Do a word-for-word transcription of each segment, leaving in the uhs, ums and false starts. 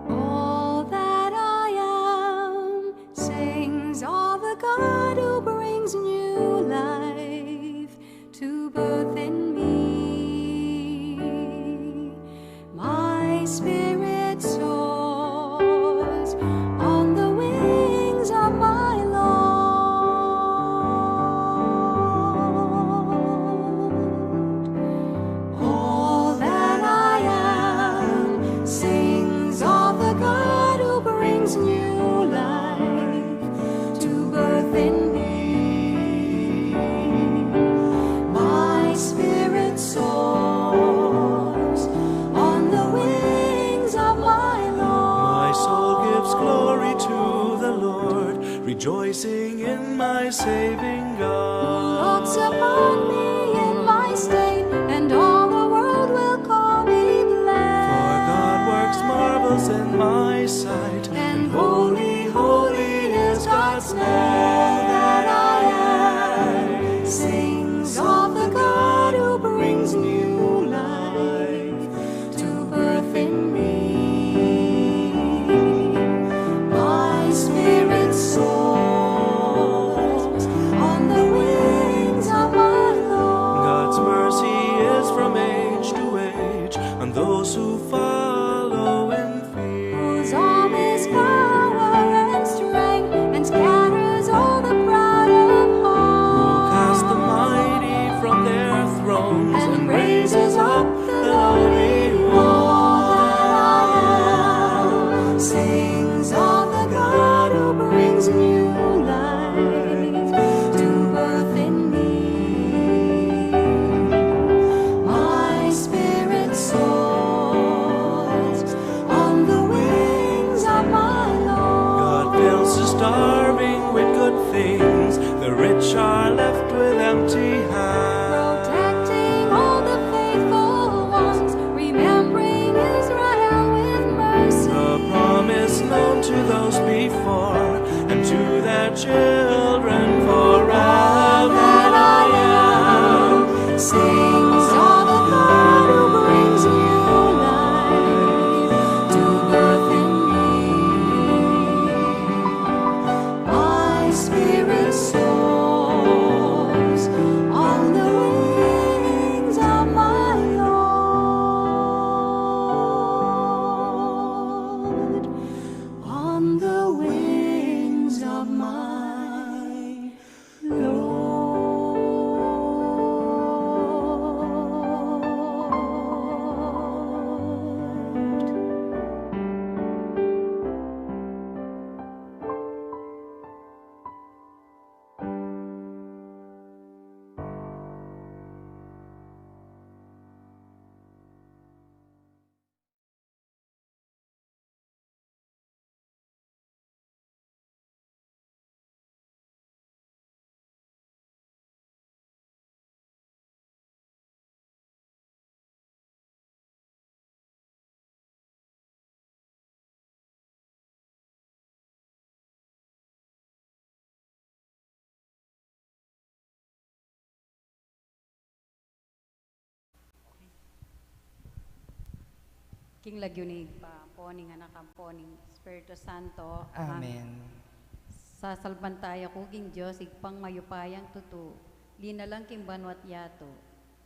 All that I am sings of the God who brings new life to birth in me. My spirit soars on the wings of my Lord. All that I am sings of the God who brings new life to birth in me. My spirit soars on the wings of my Lord. My soul gives glory to the Lord, rejoicing in my saving God. Who looks upon me in my state, and all the world will call me blessed. For God works marvels in my sight, and holy, holy is God's name. All that I am sings of the God who brings new life to birth in me. My spirit soars on the wings of my Lord. God's mercy is from age to age on those who follow in fear. Whose arm is power and strength, and scatters all the proud of heart. Who casts the mighty from their thrones and raises up the lowly one. All that I am sings of the God who brings new life to birth in me. My spirit soars on the wings of my Lord. God fills the starving with good things, the rich are left with empty hands. Protecting all the faithful ones, remembering Israel with mercy. The promise known to those before, and to their children forever. All that I am sings of the God who brings new life to birth in me. My spirit soars on the wings of my Lord, on the wings of my Lord. King lagyu ning Ibpa, ampo ning Anak, ampo ning Espiritu Santo. Amen. Amen. Sasalpantaya ku king Dios, Ibpang mayupayang tutu, linalang king banua't yatu,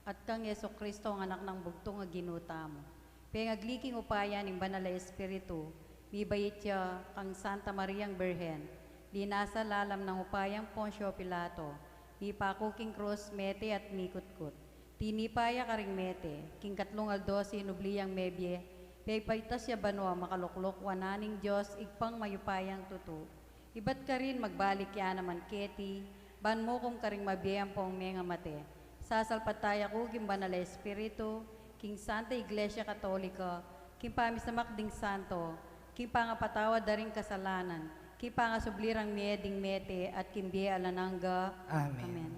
at kang Jesucristo, ang Anak nang bugtung a Ginu tamu. Pengagli king upaya ning Banal a Espiritu, mibait ya kang Santa Mariang Birhen, linasa lalam nang upayang Poncio Pilato, mipaku king krus, mete at mikutkut. Tinipa ya karing mete, king katlung aldo sinubli yang mebie, pepaitas ya banua, makalukluk wanan ning Dios, Ibpang mayupayang tutu. Ibat karin magbalik ya naman keti, ban mukum karing mabie ampong mengamate. Sasalpantaya ku king Banal a Espiritu, king Santa Iglesia Katolika, king pamisamak ding santo, king pangapatawad da ring kasalanan, king pangasubli rang mie ding mete, at king bie alang angga. Amen. Amen.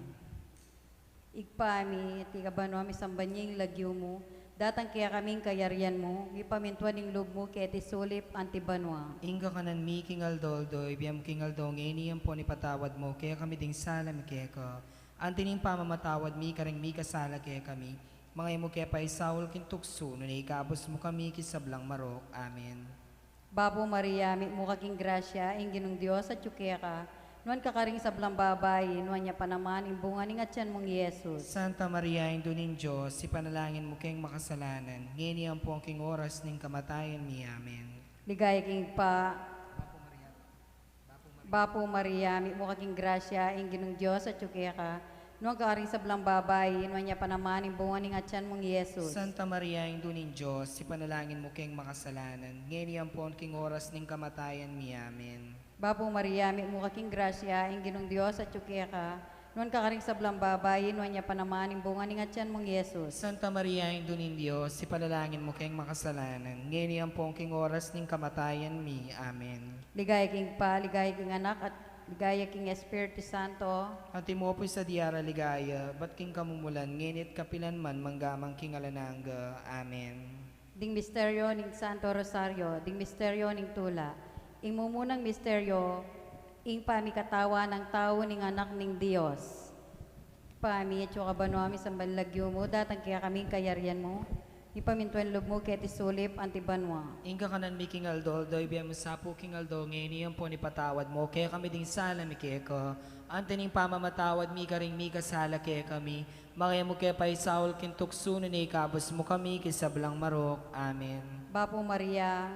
Ibpa mi, atiu ka banua, misamban ya ing lagyu mu, datang kekami ing kayarian mu, mipamintuan ing lub mu keti sulip anti banua. Ing kakanan mi king aldo-aldo ibie mu king aldo ngeni, ampon ipatawad mu kekami ding sala mi keka, anti ning pamamatawad mi karing mikasala kekami. Manga e mu ke paisaul king tuksu, nune ikabus mu kami king sablang marok. Amen. Bapu Maria, mitmu ka king grasya, ing Ginung Dios atyu keka, nuan ka karing sablang babai, nuan ya pa naman ing bunga ning atyan mung Jesus. Santa Maria, Indu ning Dios, ipanalangin mu keng makasalanan, ngeni ampon king oras ning kamatayan mi. Amen. Ligaya king Ibpa. Bapu Maria, mitmu ka king grasya, ing Ginung Dios atyu keka, nuan ka karing sablang babai, nuan ya pa naman ing bunga ning atyan mung Jesus. Santa Maria, Indu ning Dios, ipanalangin mu keng makasalanan, ngeni ampon king oras ning kamatayan mi. Amen. Bapu Maria, mitmu ka king grasya, ing Ginung Dios atyu keka, nuan ka karing sablang babai, nuan ya pa naman ing bunga ning atyan mung Jesus. Santa Maria, Indu ning Dios, ipanalangin mu keng makasalanan, ngeni ampon king oras ning kamatayan mi. Amen. Ligaya king Ibpa, ligaya king Anak, at ligaya king Espiritu Santo. Antimo pu sa diari a ligaya, ibat king kamumulan, ngeni at kapilan man, mangga man king alang angga. Amen. Ding misteryo ning Santo Rosario, ding misteryo ning tula. Ing mumunang misteryo, ing pamikatawan nang tau ning Anak ning Dios. Ibpa mi, atyu ka banua, misamban ya ing lagyu mu, datang kekami ing kayarian mu, mipamintuan ing lub mu keti sulip anti banua. Ing kakanan mi king aldo-aldo ibie mu sa pu king aldo ngeni, ampon ipatawad mu kekami ding sala mi keka, anti ning pamamatawad mi karing mikasala kekami. Manga e mu ke paisaul king tuksu, nune ikabus mu kami king sablang marok. Amen. Bapu Maria,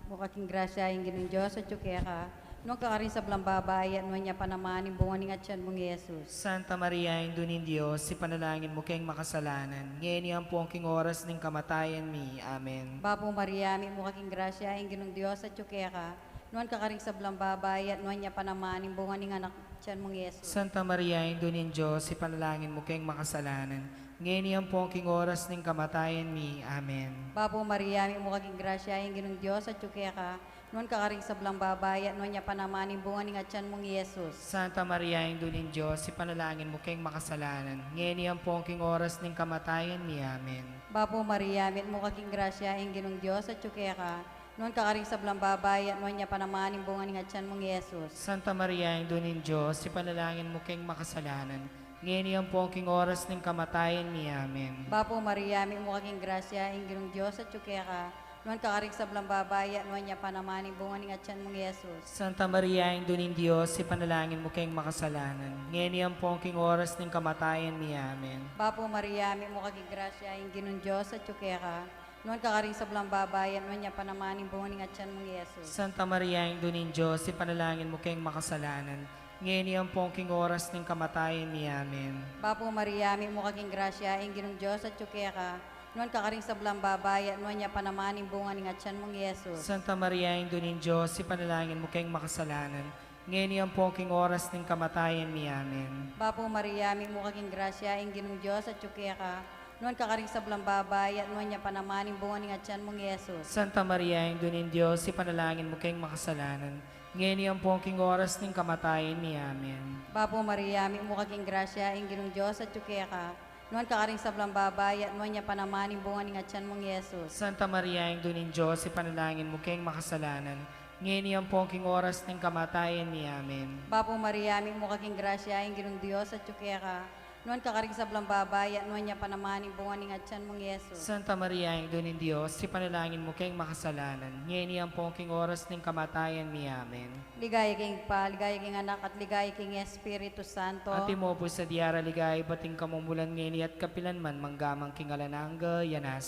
mitmu ka king grasya, ing Ginung Dios atyu keka, nuan ka karing sablang babai, at nuan ya pa naman ing bunga ning atyan mung Jesus. Santa Maria, Indu ning Dios, ipanalangin mu keng makasalanan, ngeni ampon king oras ning kamatayan mi. Amen. Bapu Maria, mitmu ka king grasya, ing Ginung Dios atyu keka, nuan ka karing sablang babai, at nuan ya pa naman ing bunga ning atyan mung Jesus. Santa Maria, Indu ning Dios, ipanalangin mu keng makasalanan, ngeni ampon king oras ning kamatayan mi. Amen. Bapu Maria, mitmu ka king grasya, ing Ginung Dios atyu keka, nuan ka karing sablang babai, at nuan ya pa naman ing bunga ning atyan mung Jesus. Santa Maria, Indu ning Dios, ipanalangin mu keng makasalanan, ngeni ampon king oras ning kamatayan mi. Amen. Bapu Maria, mitmu ka king grasya, ing Ginung Dios atyu keka, nuan ka karing sablang babai, at nuan ya pa naman ing bunga ning atyan mung Jesus. Santa Maria, Indu ning Dios, ipanalangin mu keng makasalanan, ngeni ampon king oras ning kamatayan mi. Amen. Bapu Maria, mitmu ka king grasya, ing Ginung Dios atyu keka, nuan ka karing sablang babai, at nuan ya pa naman ing bunga ning atyan mung Jesus. Santa Maria, Indu ning Dios, ipanalangin mu keng makasalanan, ngeni ampon king oras ning kamatayan mi. Amen. Bapu Maria, mitmu ka king grasya, ing Ginung Dios atyu keka, nuan ka karing sablang babai, at nuan ya pa naman ing bunga ning atyan mung Jesus. Santa Maria, Indu ning Dios, ipanalangin mu keng makasalanan, ngeni ampon king oras ning kamatayan mi. Amen. Bapu Maria, mitmu ka king grasya, ing Ginung Dios atyu keka, nuan ka karing sablang babai, at nuan ya pa naman ing bunga ning atyan mung Jesus. Santa Maria, Indu ning Dios, ipanalangin mu keng makasalanan, ngeni ampon king oras ning kamatayan mi. Amen. Bapu Maria, mitmu ka king grasya, ing Ginung Dios atyu keka, nuan ka karing sablang babai, at nuan ya pa naman ing bunga ning atyan mung Jesus. Santa Maria, Indu ning Dios, ipanalangin mu keng makasalanan, ngeni ampon king oras ning kamatayan mi. Amen. Bapu Maria, mitmu ka king grasya, ing Ginung Dios atyu keka, nuan ka karing sablang babai, at nuan ya pa naman ing bunga ning atyan mung Jesus. Santa Maria, Indu ning Dios, ipanalangin mu keng makasalanan, ngeni ampon king oras ning kamatayan mi. Amen. Bapu Maria, mitmu ka king grasya, ing Ginung Dios atyu keka, nuan ka karing sablang babai, at nuan ya pa naman ing bunga ning atyan mung Jesus. Santa Maria, Indu ning Dios, ipanalangin mu keng makasalanan, ngeni ampon king oras ning kamatayan mi. Amen. Ligaya king Ibpa, ligaya king Anak, at ligaya king Espiritu Santo. Antimo pu sa diari a ligaya, ibat king kamumulan, ngeni at kapilan man, mangga man king alang angga. Amen.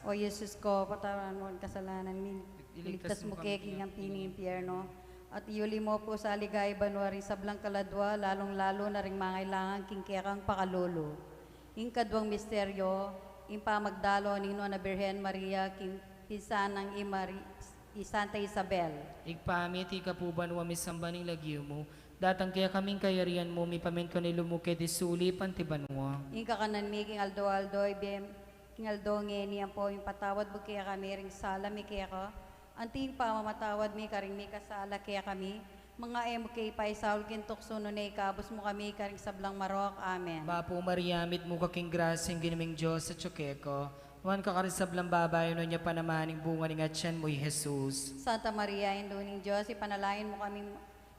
O Jesus ko, patawaran mu ing kasalanan mi. Iligtas mu kami king api ning impyerno. At iyuli mu pu sa ligaya banua ring sablang kaladua, lalung-lalu na ring mangailangan king kekang pakalulu. Ing kaduang misteryo, ing pamagdalo ning Nuan a Birhen Maria king pinsan nang i Mari-, i Santa Isabel. Ibpa mi, atiu ka pu banua, misamban ing lagyu mu, datang kekami ing kayarian mu, mipamintuan ing lub mu keti sulip anti banua. Ing kakanan mi king aldo-aldo ibie mu king aldo ngeni, ampon ipatawad mu kekami ring sala mi keka, anti ing pamamatawad mi karing mikasala kekami. Manga e mu ke ipaisaul king tuksu, nune ikabus mu kami karing sablang marok. Amen. Bapu Maria, mitmu ka king grasya, ing Ginu ming Dios atyu keka. Nuan ka karing sablang babai, nuan ya pa naman ing bunga ning atyan mu, i Jesus. Santa Maria, Indu ning Dios, ipanalangin mu kami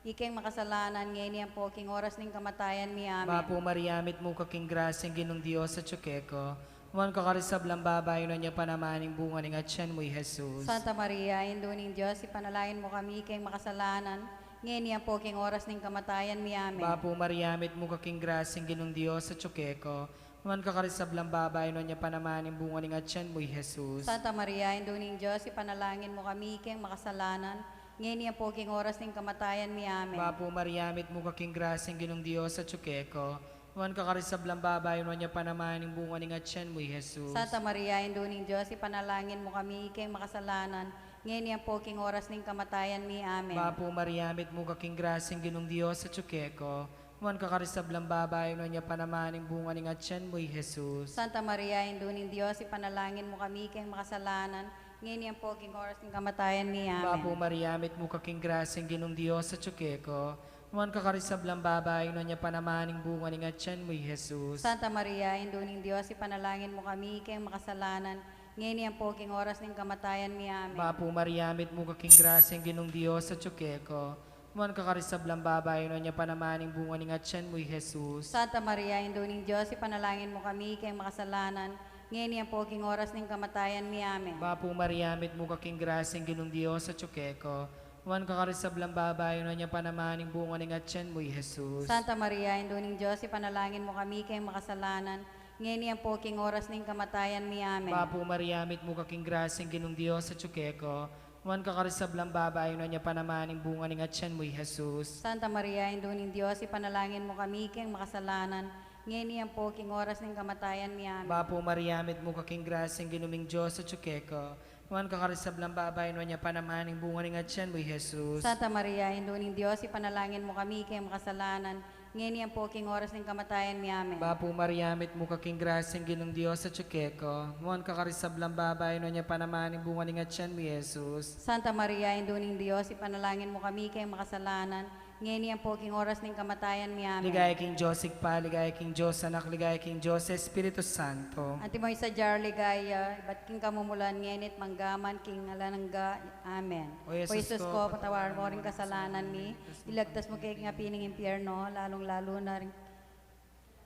ikeng makasalanan, ngeni ampo king oras ning kamatayan mi. Amen. Bapu Maria, mitmu ka king grasya, ing Ginung Dios atyu keka. Nuan ka karing sablang babai, nuan ya pa naman ing bunga ning atyan mu, i Jesus. Santa Maria, Indu ning Dios, ipanalangin mu kami ikeng makasalanan, ngeni ampo king oras ning kamatayan mi. Amen. Bapu Maria, mitmu ka king grasya, ing Ginung Dios atyu keka. Nuan ka karing sablang babai, nuan ya pa naman ing bunga ning atyan mu, i Jesus. Santa Maria, Indu ning Dios, ipanalangin mu kami ikeng makasalanan, ngeni ampo king oras ning kamatayan mi. Amen. Bapu Maria, mitmu ka king grasya, ing Ginung Dios atyu keka. Nuan ka karing sablang babai, nuan ya pa naman ing bunga ning atyan mu, i Jesus. Santa Maria, Indu ning Dios, ipanalangin mu kami ikeng makasalanan, ngeni ampo king oras ning kamatayan mi. Amen. Bapu Maria, mitmu ka king grasya, ing Ginung Dios atyu keka. Nuan ka karing sablang babai, nuan ya pa naman ing bunga ning atyan mu, i Jesus. Santa Maria, Indu ning Dios, ipanalangin mu kami ikeng makasalanan, ngeni ampo king oras ning kamatayan mi. Amen. Bapu Maria, mitmu ka king grasya, ing Ginung Dios atyu keka. Nuan ka karing sablang babai, nuan ya pa naman ing bunga ning atyan mu, i Jesus. Santa Maria, Indu ning Dios, ipanalangin mu kami ikeng makasalanan, ngeni ampo king oras ning kamatayan mi. Amen. Bapu Maria, mitmu ka king grasya, ing Ginung Dios atyu keka. Nuan ka karing sablang babai, nuan ya pa naman ing bunga ning atyan mu, i Jesus. Santa Maria, Indu ning Dios, ipanalangin mu kami ikeng makasalanan, ngeni ampo king oras ning kamatayan mi. Amen. Bapu Maria, mitmu ka king grasya, ing Ginung Dios atyu keka. Nuan ka karing sablang babai, nuan ya pa naman ing bunga ning atyan mu, i Jesus. Santa Maria, Indu ning Dios, ipanalangin mu kami ikeng makasalanan, ngeni ampo king oras ning kamatayan mi. Amen. Bapu Maria, mitmu ka king grasya, ing Ginung Dios atyu keka. Nuan ka karing sablang babai, nuan ya pa naman ing bunga ning atyan mu, i Jesus. Santa Maria, Indu ning Dios, ipanalangin mu kami ikeng makasalanan, ngeni ampo king oras ning kamatayan mi. Amen. Bapu Maria, mitmu ka king grasya, ing Ginu ming Dios atyu keka. Nuan ka karing sablang babai, nuan ya pa naman ing bunga ning atyan mu, i Jesus. Santa Maria, Indu ning Dios, ipanalangin mu kami ikeng makasalanan, ngeni ampo king oras ning kamatayan mi. Amen. Bapu Maria, mitmu ka king grasya, ing Ginung Dios atyu keka. Nuan ka karing sablang babai, nuan ya pa naman ing bunga ning atyan mu, i Jesus. Santa Maria, Indu ning Dios, ipanalangin mu kami ikeng makasalanan, ngeni ampo king oras ning kamatayan mi. Amen. Ligaya king Dios Ibpa, ligaya king Dios Anak, ligaya king Dios Espiritu Santo. Antimo ing sadya ring ligaya, ibat king kamumulan, ngeni't manggaman king alang angga. Amen. O Jesus ko, patawaran mu ring kasalanan mi, ilagtas mu ke king api ning impyerno, lalung-lalu na ring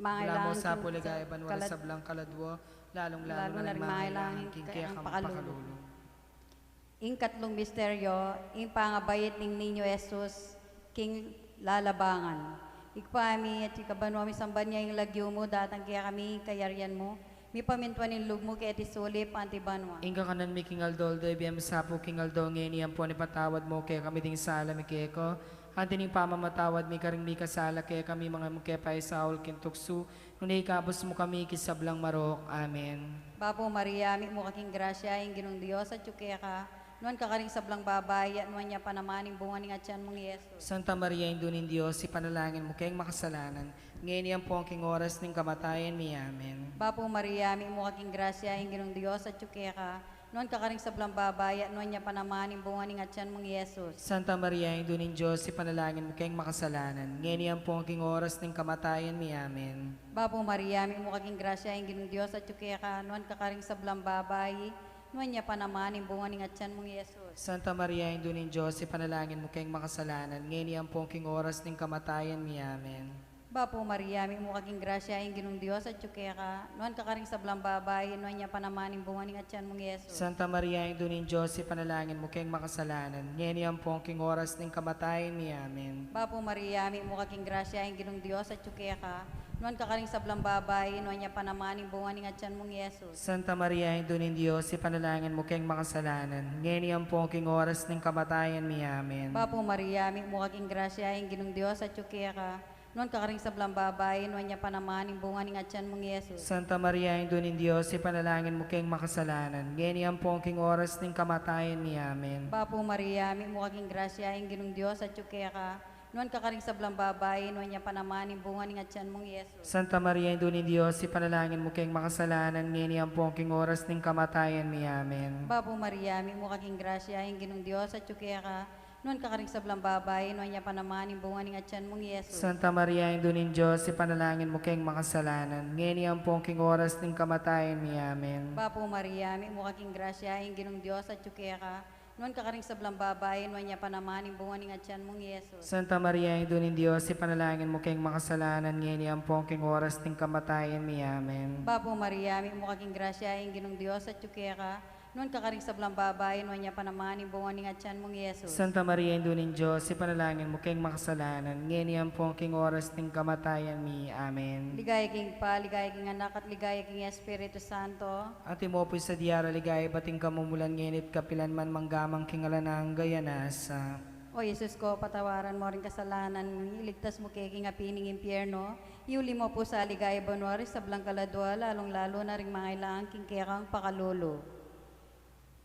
mangailangan king ligaya banua, ring sablang kaladua, lalung-lalu na ring mangailangan king kekang pakalulu. Ing katlung misteryo, ing pangabait ning Niño Jesus king lalabangan. Ibpa mi, atyu ka banua, misamban ya ing lagyu mu, datang kekami ing kayarian mu, mipamintuan ing lub mu keti sulip anti banua. Ing kakanan mi king aldo-aldo ibie mu sa pu king aldo ngeni, ampon ipatawad mu kekami ding sala mi keka, anti ning pamamatawad mi karing mikasala kekami, manga e mu ke paisaul king tuksu, nune ikabus mu kami king sablang marok. Amen. Bapu Maria, mitmu ka king grasya, ing Ginung Dios atyu keka, nuan ka karing sablang babai, at nuan ya pa naman ing bunga ning atyan mung Jesus. Santa Maria, Indu ning Dios, ipanalangin mu keng makasalanan, ngeni ampon king oras ning kamatayan mi. Amen. Bapu Maria, mitmu ka king grasya, ing Ginung Dios atyu keka, nuan ka karing sablang babai, at nuan ya pa naman ing bunga ning atyan mung Jesus. Santa Maria, Indu ning Dios, ipanalangin mu keng makasalanan, ngeni ampon king oras ning kamatayan mi. Amen. Bapu Maria, mitmu ka king grasya, ing Ginung Dios atyu keka, nuan ka karing sablang babai, nuan ya pa naman ing bunga ning atyan mung Jesus. Santa Maria, Indu ning Dios, ipanalangin mu keng makasalanan, ngeni ampon king oras ning kamatayan mi. Amen. Bapu Maria, mitmu ka king grasya, ing Ginung Dios atyu keka, nuan ka karing sablang babai, nuan ya pa naman ing bunga ning atyan mung Jesus. Santa Maria, Indu ning Dios, ipanalangin mu keng makasalanan, ngeni ampon king oras ning kamatayan mi. Amen. Bapu Maria, mitmu ka king grasya, ing Ginung Dios atyu keka, nuan ka karing sablang babai, nuan ya pa naman ing bunga ning atyan mung Jesus. Santa Maria, Indu ning Dios, ipanalangin mu keng makasalanan, ngeni ampon king oras ning kamatayan mi. Amen. Bapu Maria, mitmu ka king grasya, ing Ginung Dios atyu keka, nuan ka karing sablang babai, nuan ya pa naman ing bunga ning atyan mung Jesus. Santa Maria, Indu ning Dios, ipanalangin mu keng makasalanan, ngeni ampon king oras ning kamatayan mi. Amen. Bapu Maria, mitmu ka king grasya, ing Ginung Dios atyu keka, nuan ka karing sablang babai, nuan ya pa naman ing bunga ning atyan mung Jesus. Santa Maria, Indu ning Dios, ipanalangin mu keng makasalanan, ngeni ampon king oras ning kamatayan mi. Amen. Bapu Maria, mitmu ka king grasya, ing Ginung Dios atyu keka, Nuan ka karing sablang babai, nuan ya pa naman ing bunga ning atyan mung Jesus. Santa Maria, Indu ning Dios, ipanalangin mu keng makasalanan, ngeni ampong king oras ning kamatayan mi. Amen. Bapu Maria, mitmu ka king grasya, ing Ginung Dios atyu keka. Nuan ka karing sablang babai, nuan ya pa naman ing bunga ning atyan mung Jesus. Santa Maria, Indu ning Dios, ipanalangin mu keng makasalanan, ngeni ampong king oras ning kamatayan mi. Amen. Bapu Maria, mitmu ka king grasya, ing Ginung Dios atyu keka. Nuan ka karing sablang babai, nuan ya pa naman ing bunga ning atyan mung Jesus. Santa Maria, Indu ning Dios, ipanalangin mu keng makasalanan, ngeni ampong king oras ning kamatayan mi. Amen. Ligaya king Ibpa, ligaya king Anak, at ligaya king Espiritu Santo. Antimo pu ing sadya ra ligaya, ibat king kamumulan, ngeni at kapilan man, mangga man king alang angga. Amen. O Jesus ko, patawaran mo ring kasalanan mi, iligtas mu ke king api ning impyerno, iuli mo pu sa ligaya banua ring sablang kaladua, lalung-lalu na ring mangailangan king kekang pakalulu.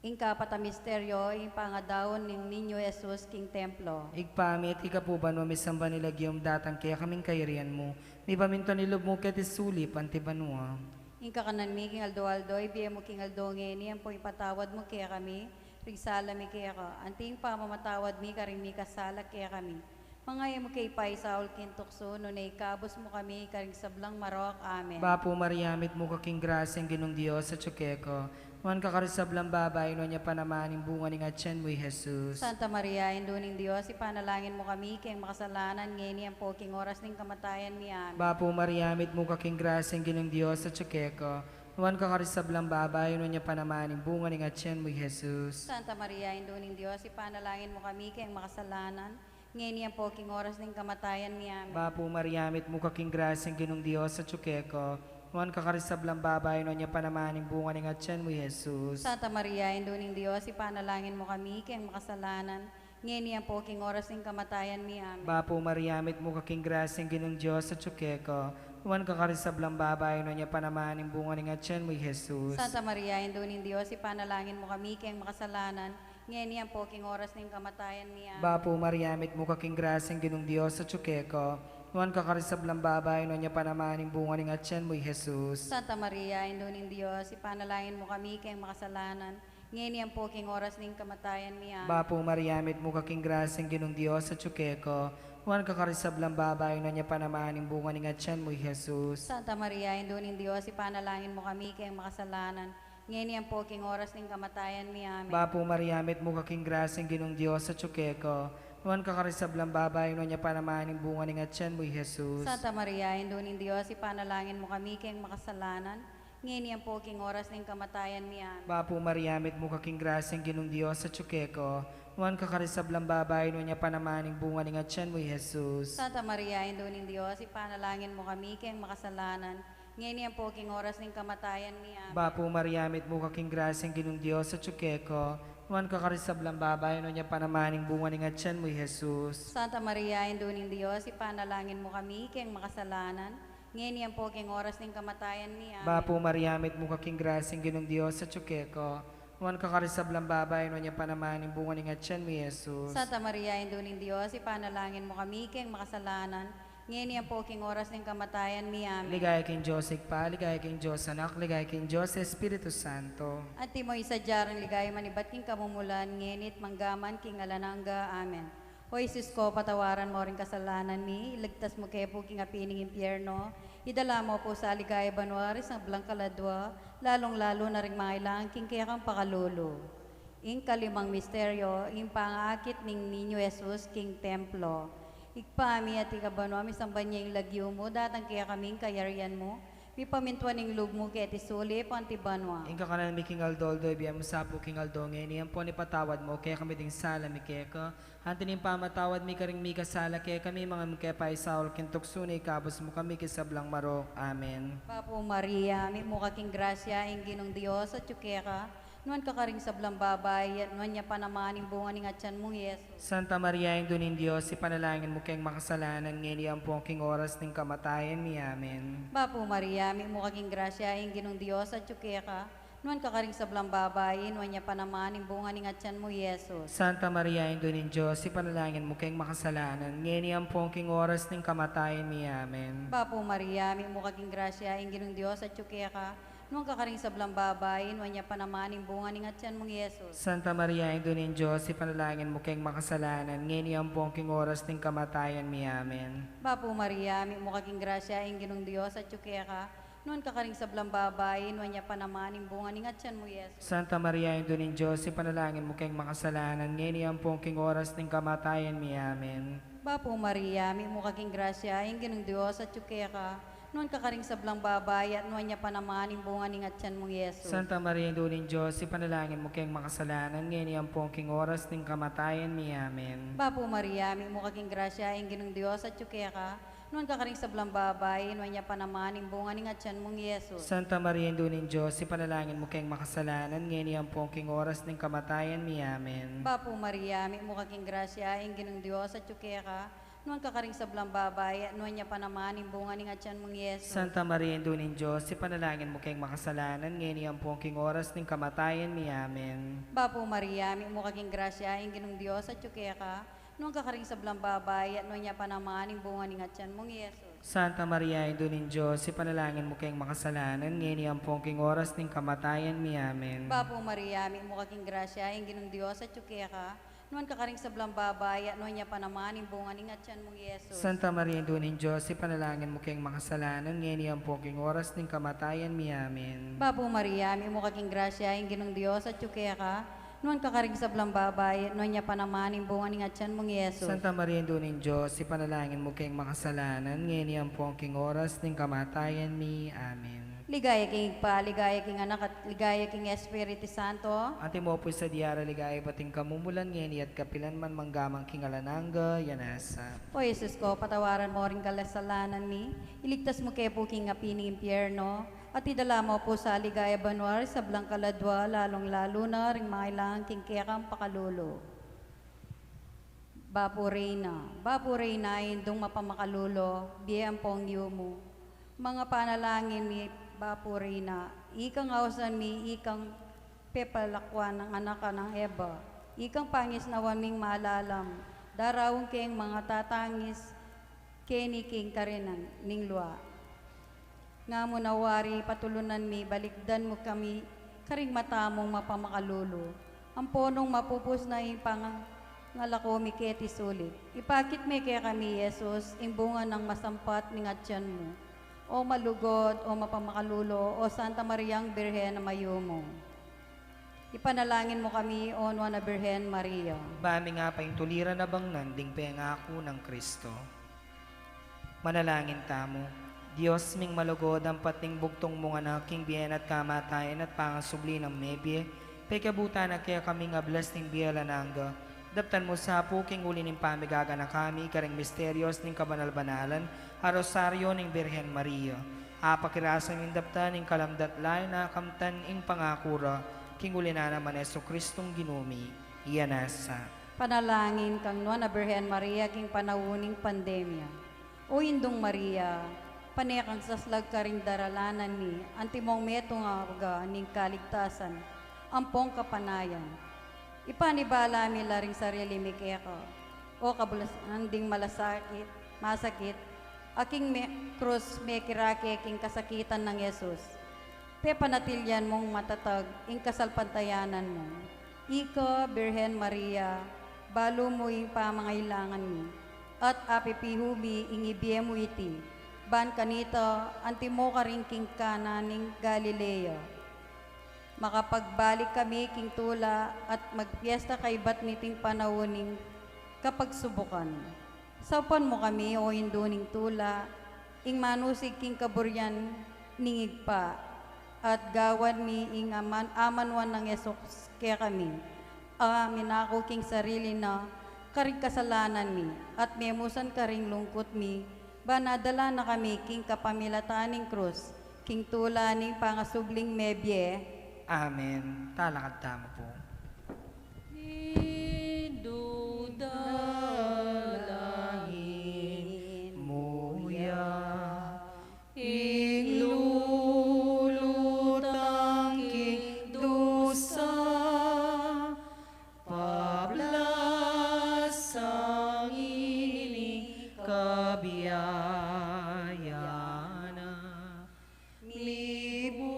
Ing kapat a misteryo, ing pangadaun ning Niño Jesus king templo. Ibpa mi, atiu ka pu banua, misamban ya ing lagyu mu, datang kekami ing kayarian mu, mipamintuan ing lub mu keti sulip anti banua. Ing kakanan mi king aldo-aldo, ibie mu king aldo ngeni, ampong ipatawad mu kekami ring sala mi keka, anti ing pamamatawad mi karing mikasala kekami. Manga e mu ke ipaisaul king tuksu, nune ikabus mu kami karing sablang marok. Amen. Bapu Maria, mitmu ka king grasya, ing Ginung Dios atyu keka. Nuan ka karing sablang babai, nuan ya pa naman ing bunga ning atyan mu, i Jesus. Santa Maria, Indu ning Dios, ipanalangin mu kami keng makasalanan, ngeni ampo king oras ning kamatayan mi. Amen. Bapu Maria, mitmu ka king grasya, ing Ginung Dios atyu keka. Nuan ka karing sablang babai, nuan ya pa naman ing bunga ning atyan mu, i Jesus. Santa Maria, Indu ning Dios, ipanalangin mu kami keng makasalanan, ngeni ampo king oras ning kamatayan mi. Amen. Bapu Maria, mitmu ka king grasya, ing Ginung Dios atyu keka. Nuan ka karing sablang babai, nuan ya pa naman ing bunga ning atyan mu, i Jesus. Santa Maria, Indu ning Dios, ipanalangin mu kami keng makasalanan, ngeni ampo king oras ning kamatayan mi. Amen. Bapu Maria, mitmu ka king grasya, ing Ginung Dios atyu keka. Nuan ka karing sablang babai, nuan ya pa naman ing bunga ning atyan mu, i Jesus. Santa Maria, Indu ning Dios, ipanalangin mu kami keng makasalanan, ngeni ampo king oras ning kamatayan mi. Amen. Bapu Maria, mitmu ka king grasya, ing Ginung Dios atyu keka. Nuan ka karing sablang babai, nuan ya pa naman ing bunga ning atyan mu, i Jesus. Santa Maria, Indu ning Dios, ipanalangin mu kami keng makasalanan, ngeni ampo king oras ning kamatayan mi. Amen. Bapu Maria, mitmu ka king grasya, ing Ginung Dios atyu keka. Nuan ka karing sablang babai, nuan ya pa naman ing bunga ning atyan mu, i Jesus. Santa Maria, Indu ning Dios, ipanalangin mu kami keng makasalanan, ngeni ampo king oras ning kamatayan mi. Amen. Bapu Maria, mitmu ka king grasya, ing Ginung Dios atyu keka. Nuan ka karing sablang babai, nuan ya pa naman ing bunga ning atyan mu, i Jesus. Santa Maria, Indu ning Dios, ipanalangin mu kami keng makasalanan, ngeni ampo king oras ning kamatayan mi. Amen. Bapu Maria, mitmu ka king grasya, ing Ginung Dios atyu keka. Nuan ka karing sablang babai, nuan ya pa naman ing bunga ning atyan mu, i Jesus. Santa Maria, Indu ning Dios, ipanalangin mu kami keng makasalanan, ngeni ampo king oras ning kamatayan mi. Amen. Bapu Maria, mitmu ka king grasya, ing Ginung Dios atyu keka. Nuan ka karing sablang babai, nuan ya pa naman ing bunga ning atyan mu, i Jesus. Santa Maria, Indu ning Dios, ipanalangin mu kami keng makasalanan, ngeni ampo king oras ning kamatayan mi. Amen. Bapu Maria, mitmu ka king grasya, ing Ginung Dios atyu keka. Nuan ka karing sablang babai, nuan ya pa naman ing bunga ning atyan mu, i Jesus. Santa Maria, Indu ning Dios, ipanalangin mu kami keng makasalanan, ngeni ampo king oras ning kamatayan mi. Amen. Ligaya king Dios Ibpa, ligaya king Dios Anak, ligaya king Dios Espiritu Santo. Antimo ing sadya rang ligaya, manibat king kamumulan, ngeni at mangga man king alang angga. Amen. O Jesus ko, patawaran mo ring kasalanan mi, iligtas mu ke pu king api ning impyerno, idala mo pu sa ligaya banua ring sablang kaladua, lalung-lalu na ring mangailangan king kekang pakalulu. Ing kalimang misteryo, ing pangaakit ning Niño Jesus king templo. Ibpa mi, atiu ka banua, misamban ya ing lagyu mu, datang kekami ing kayarian mu, mipamintuan ing lub mu keti sulip anti banua. Ing kakanan mi king aldo-aldo, ibie mu sa pu king aldo ngeni, ampon ipatawad mu kekami ding sala mi keka, anti ning pamamatawad mi karing mikasala kekami, manga e mu ke paisaul king tuksu, nune ikabus mu kami king sablang marok. Amen. Bapu Maria, mitmu ka king grasya, ing Ginung Dios atyu keka, nuan ka karing sablang babai, at nuan ya pa naman ing bunga ning atyan mung Jesus. Santa Maria, Indu ning Dios, ipanalangin mu keng makasalanan, ngeni ampon king oras ning kamatayan mi. Amen. Bapu Maria, mitmu ka king grasya, ing Ginung Dios atyu keka, nuan ka karing sablang babai, nuan ya pa naman ing bunga ning atyan mu, i Jesus. Santa Maria, Indu ning Dios, ipanalangin mu keng makasalanan, ngeni ampon king oras ning kamatayan mi. Amen. Bapu Maria, mitmu ka king grasya, ing Ginung Dios atyu keka, Nuan ka karing sablang babai, nuan ya pa naman ing bunga ning atian mung Jesus. Santa Maria, Indu ning Dios, ipanalangin mu keng makasalanan, ngeni ampong king oras ning kamatayan mi. Amen. Bapu Maria, mitmu ka king grasya, ing Ginung Dios atyu keka, nuan ka karing sablang babai, nuan ya pa naman ing bunga ning atian mung Jesus. Santa Maria, Indu ning Dios, ipanalangin mu keng makasalanan, ngeni ampong king oras ning kamatayan mi. Amen. Bapu Maria, mitmu ka king grasya, ing Ginung Dios atyu keka, nuan ka karing sablang babai, at nuan ya pa naman ing bunga ning atian mung Jesus. Santa Maria, Indu ning Dios, ipanalangin mu keng makasalanan, ngeni ampong king oras ning kamatayan mi. Amen. Bapu Maria, mitmu ka king grasya, ing Ginung Dios atyu keka, nuan ka karing sablang babai, nuan ya pa naman ing bunga ning atian mung Jesus. Santa Maria, Indu ning Dios, ipanalangin mu keng makasalanan, ngeni ampong king oras ning kamatayan mi. Amen. Bapu Maria, mitmu ka king grasya, ing Ginung Dios atyu keka, nuan ka karing sablang babai, at nuan ya pa naman ing bunga ning atian mung Jesus. Santa Maria, Indu ning Dios, ipanalangin mu keng makasalanan, ngeni ampong king oras ning kamatayan mi. Amen. Bapu Maria, mitmu ka king grasya, ing Ginung Dios atyu keka, nuan ka karing sablang babai, at nuan ya pa naman ing bunga ning atian mung Jesus. Santa Maria, Indu ning Dios, ipanalangin mu keng makasalanan, ngeni ampong king oras ning kamatayan mi. Amen. Bapu Maria, mitmu ka king grasya, ing Ginung Dios atyu keka, nuan ka karing sablang babai, at nuan ya pa naman ing bunga ning atian mung Jesus. Santa Maria, Indu ning Dios, ipanalangin mu keng makasalanan, ngeni ampong king oras ning kamatayan mi. Amen. Bapu Maria, mitmu ka king grasya, ing Ginung Dios atyu keka, nuan ka karing sablang babai, at nuan ya pa naman ing bunga ning atian mung Jesus. Santa Maria, Indu ning Dios, ipanalangin mu keng makasalanan, ngeni ampong king oras ning kamatayan mi. Amen. Ligaya king Ibpa, ligaya king Anak, at ligaya king Espiritu Santo. Antimo pu ing sadya ra, ligaya ibat king kamumulan, ngeni at kapilan man, mangga man king alang angga. Amen. O Jesus ko, patawaran mo ring kasalanan mi, iligtas mu ke pu king api ning impyerno, at idala mu pu sa ligaya banua ring sablang kaladua, lalung-lalu na ring mangailangan king kekang pakalulu. Bapu Reyna, Bapu Reyna, Indung mapamakalulu, bie ampong yumu. Manga panalangin mi, Bapu Reyna, ikang ausan mi, ikang pepalakuan nang anak a nang Eva, ikang pangisnawan ming malalam, daraun keng manga tatangis keni king karinan ning lua. Nga mu na wari patulunan mi, balikdan mu kami karing mata mung mapamakalulu. Ampo nung mapupus na ing pangalako mi keti sulip, ipakit me kekami, Jesus, ing bunga nang masampat ning atian mu. O malugud, o mapamakalulu, o Santa Mariang Birhen a mayumu. Ipanalangin mu kami, o Nuan a Birhen Maria. Ba ming apaintuliran a bangnan ding pengaku nang Kristo. Manalangin tamu. Dios ming malugud, ampat ning bugtung mung Anak, king bie na at kamatayan at pangasubli nang mebie, pekyabutan na kekami ing ablas ning bie alang angga. Daptan mu sa pu king uli ning pamigaganaka mi karing misterios ning kabanal-banalan a Rosario ning Birhen Maria. Apakirasa ming daptan ing kalamdatlan a kamtan ing pangaku ra, king uli na naman Jesucristung Ginu mi. Iya na sa. Panalangin kang Nuan a Birhen Maria king panaun ning pandemia. O Indung Maria, pane kang saslag karing daralanan mi, antimong metung a aga ning kaligtasan ampong kapanayan. Ipanibala mi la ring sarili mi keka, o kabulasan ding malasakit, masakit, a king me-, krus mekirake king kasakitan nang Jesus. Pepanatilyan mung matatag ing kasalpantayanan mu. Ika, Birhen Maria, balu mu ing pamangailangan mi, at apipihu mi ing ibie mu iti, ban kanita antimo karin king Cana ning Galilea. Makapagbalik kami king tula at magpiesta kaybat niting panaun ning kapagsubukan. Saupan mu kami, o Indu ning tula, ing manusig king kaburian ning Ibpa, at gawan mi ing aman-, amanuan nang Jesus kekami, a minaku king sarili na karing kasalanan mi, at memusan karing lungkut mi, ban adala na kami king kapamilatan ning krus, king tula ning pangasubling mebie. Amen. Talakad tamu pu. Indu, dalangin mu ya ing lulutang king dusa, pablasang ini kabiayan na. Mibu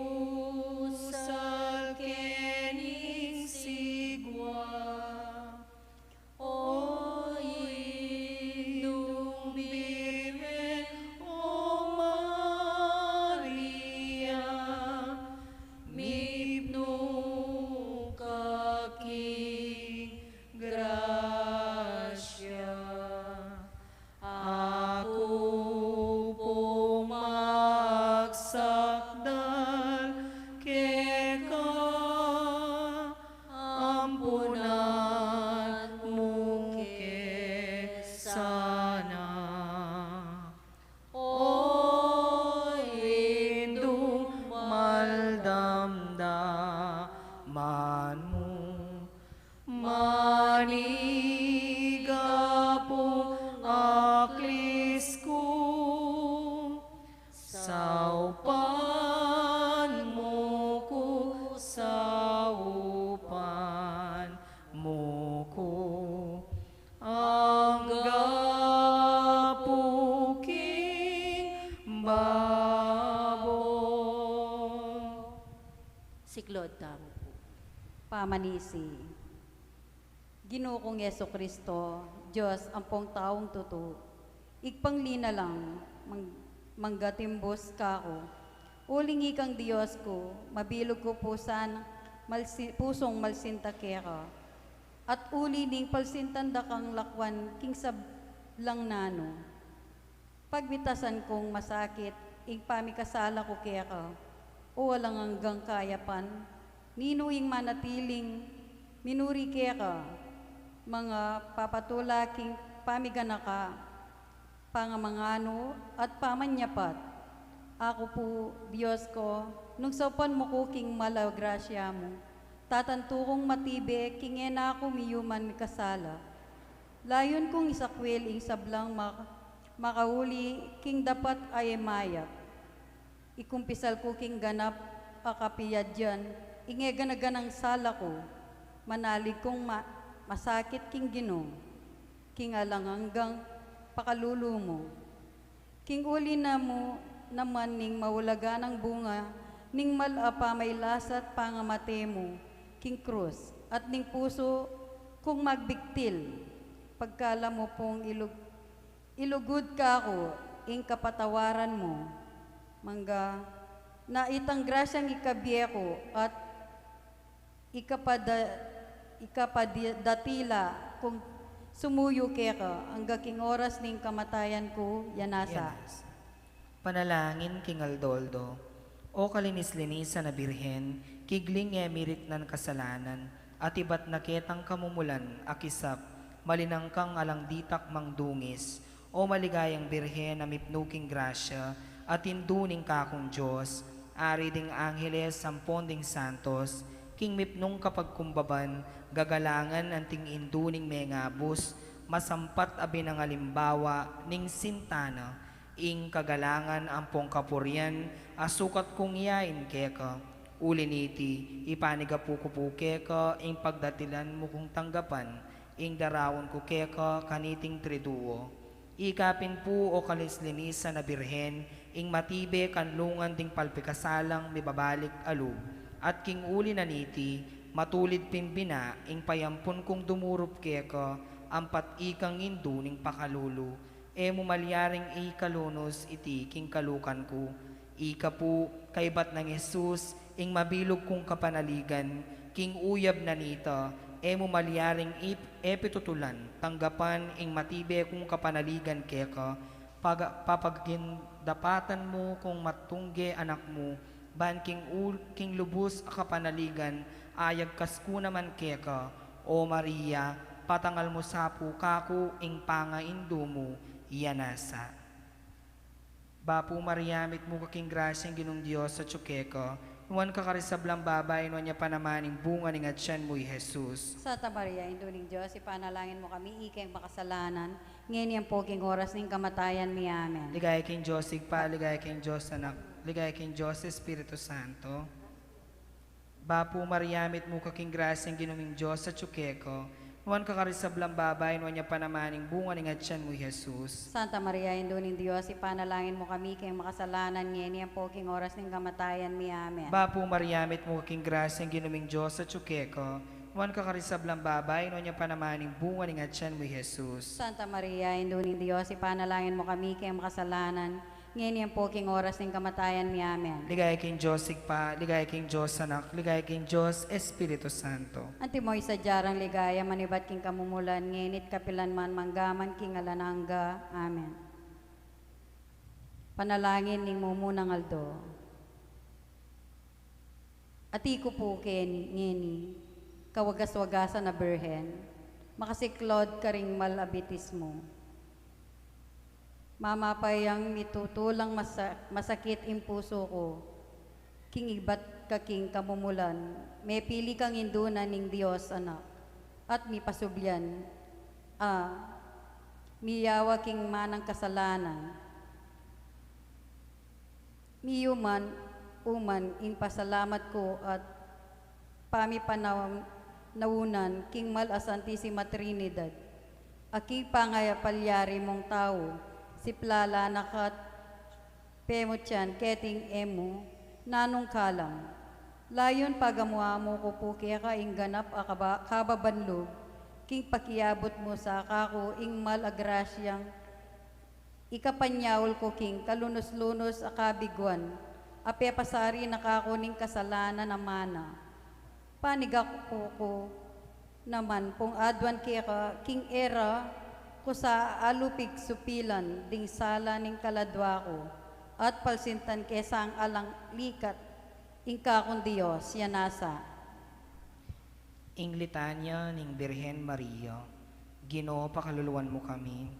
Lord, tamu pu. Pamanisi. Ginu kung Jesucristo, Dios ampong taung tutu, Ibpang linalang, mang-, manggatimbus kaku. Uling ikang Dios ku, mabilug ku pusan, malsi-, pusung malsinta keka. At uli ning palsintan da kang lakwan king sablang nanu. Pagmitasan kung masakit ing pamikasala ku keka, o alang anggang kayapan, ninu ing manatiling minuri keka, mangapapatula king pamiganaka, pangamanganu, at pamanyapat. Aku pu, Dios ku, nung saupan mu ku king mal a grasya mu, tatantu kung matibe king e na ku miyuman mikasala. Layun kung isakwil ing sablang ma-, makauli king dapat a e mayap. Ikumpisal ku king ganap a kapiadyan ing e gana-ganang sala ku. Manalig kung ma-, masakit king Ginu, king alang anggang pakalulu mu. King uli na mu naman ning maulagan a bunga ning mal a pamailasa't pangamate mu king krus, at ning pusu kung magbigtil, pagkala mu pung ilug-, ilugud kaku ing kapatawaran mu, mangga na itang grasyang ikabie ku at ikapada-, ikapadi-, datila kung sumuyu keka angga king oras ning kamatayan ku, ya nasa. Ya nasa. Panalangin king aldo-aldo. O kalinis-linisan a Birhen, kigling e miriknan kasalanan, at ibat na ketang kamumulan a kisap, malinang kang alang ditak mangdungis, O maligayang Birhen a mipnu king grasya, at indu ning kakung Dios, ari ding angeles ampon ding santos, king mipnung kapagkumbaban, gagalangan anting indu ning mengabus, masampat a binangalimbawa ning sinta na, ing kagalangan ampong kapurian, a sukat kung yain keka, uli niti, ipanigapu ku pu keka, ing pagdatilan mu kung tanggapan, ing daraun ku keka kaniting triduo. Ika pin pu, o kalinis-linisan a Birhen, ing matibe kanlungan ding palpikasalang mibabalik a lub, at king uli na niti, matulid pin bina ing payampun kung dumurup keka, ampat ikang indu ning pakalulu, e mu malyaring ikalunus iti king kalukan ku. Ika pu, kaybat nang Jesus, ing mabilug kung kapanaligan, king uyab na nita, e mu malyaring ip-, e pitutulan, tanggapan ing matibe kung kapanaligan keka, paga-, papagindapatan mu kung matungge anak mu, ban king ul-, king lubus a kapanaligan, ayagkas ku naman keka, O Maria, patangal mu sa pu kaku ing pangaindu mu, ya nasa. Bapu Maria, mitmu ka king grasya, ing Ginung Dios atyu keka, nuan ka karing sablang babai, nuan ya pa naman ing bunga ning atyan mu, i Jesus. Santa Maria, Indu ning Dios, ipanalangin mu kami, ikeng makasalanan, ngeni ampo king oras ning kamatayan mi. Amen. Ligaya king Dios Ibpa, ligaya king Dios Anak, ligaya king Dios Espiritu Santo. Bapu Maria, mitmu ka king grasya, ing Ginung Dios atyu keka, nuan ka karing sablang babai, nuan ya pa naman ing bunga ning atyan mu, i Jesus. Santa Maria, Indu ning Dios, ipanalangin mu kami, ikeng makasalanan, ngeni ampo king oras ning kamatayan mi. Amen. Bapu Maria, mitmu ka king grasya, ing Ginung Dios atyu keka, nuan ka karing sablang babai, nuan ya pa naman ing bunga ning atyan mu, i Jesus. Santa Maria, Indu ning Dios, ipanalangin mu kami, ikeng makasalanan, ngeni ampo king oras ning kamatayan mi. Amen. Ligaya king Dios Ibpa, ligaya king Dios Anak, ligaya king Dios Espiritu Santo. Antimo ing sadya rang ligaya, manibat king kamumulan, ngeni't kapilan man, manggaman king alang angga. Amen. Panalangin ning mumunang aldo. Ati ku pu keni, ngeni, kawagas-wagasan a Birhen, makasiklod karing mal a bitis mu. Mamapayang mitutulang masa-, masakit ing pusu ku, king ibat ka king kamumulan, mepili kang Indu na ning Dios Anak, at mipasublian, a, miyawa king manang kasalanan. Miyuman-uman ing pasalamat ku at pamipanaunan king mal a Santisima Trinidad, a king pangapalyari mung tau, siplala na ka't pemutyan keting e mu nanung kalam. Layun pagamu-amu ku pu keka ing ganap a kaba-, kababan lub, king pakiabut mu sa kaku ing mal a grasyang ikapanyaul ku king kalunus-lunus a kabiguan, a pepasari na kaku ning kasalanan a mana. Panigaku ku naman pung aduan keka king e ra ku sa alupig supilan ding sala ning kaladua ku, at palsintan ke sang alang likat ing kakung Dios, ya nasa. Ing litanya ning Birhen Maria. Ginu, pakaluluan mu kami.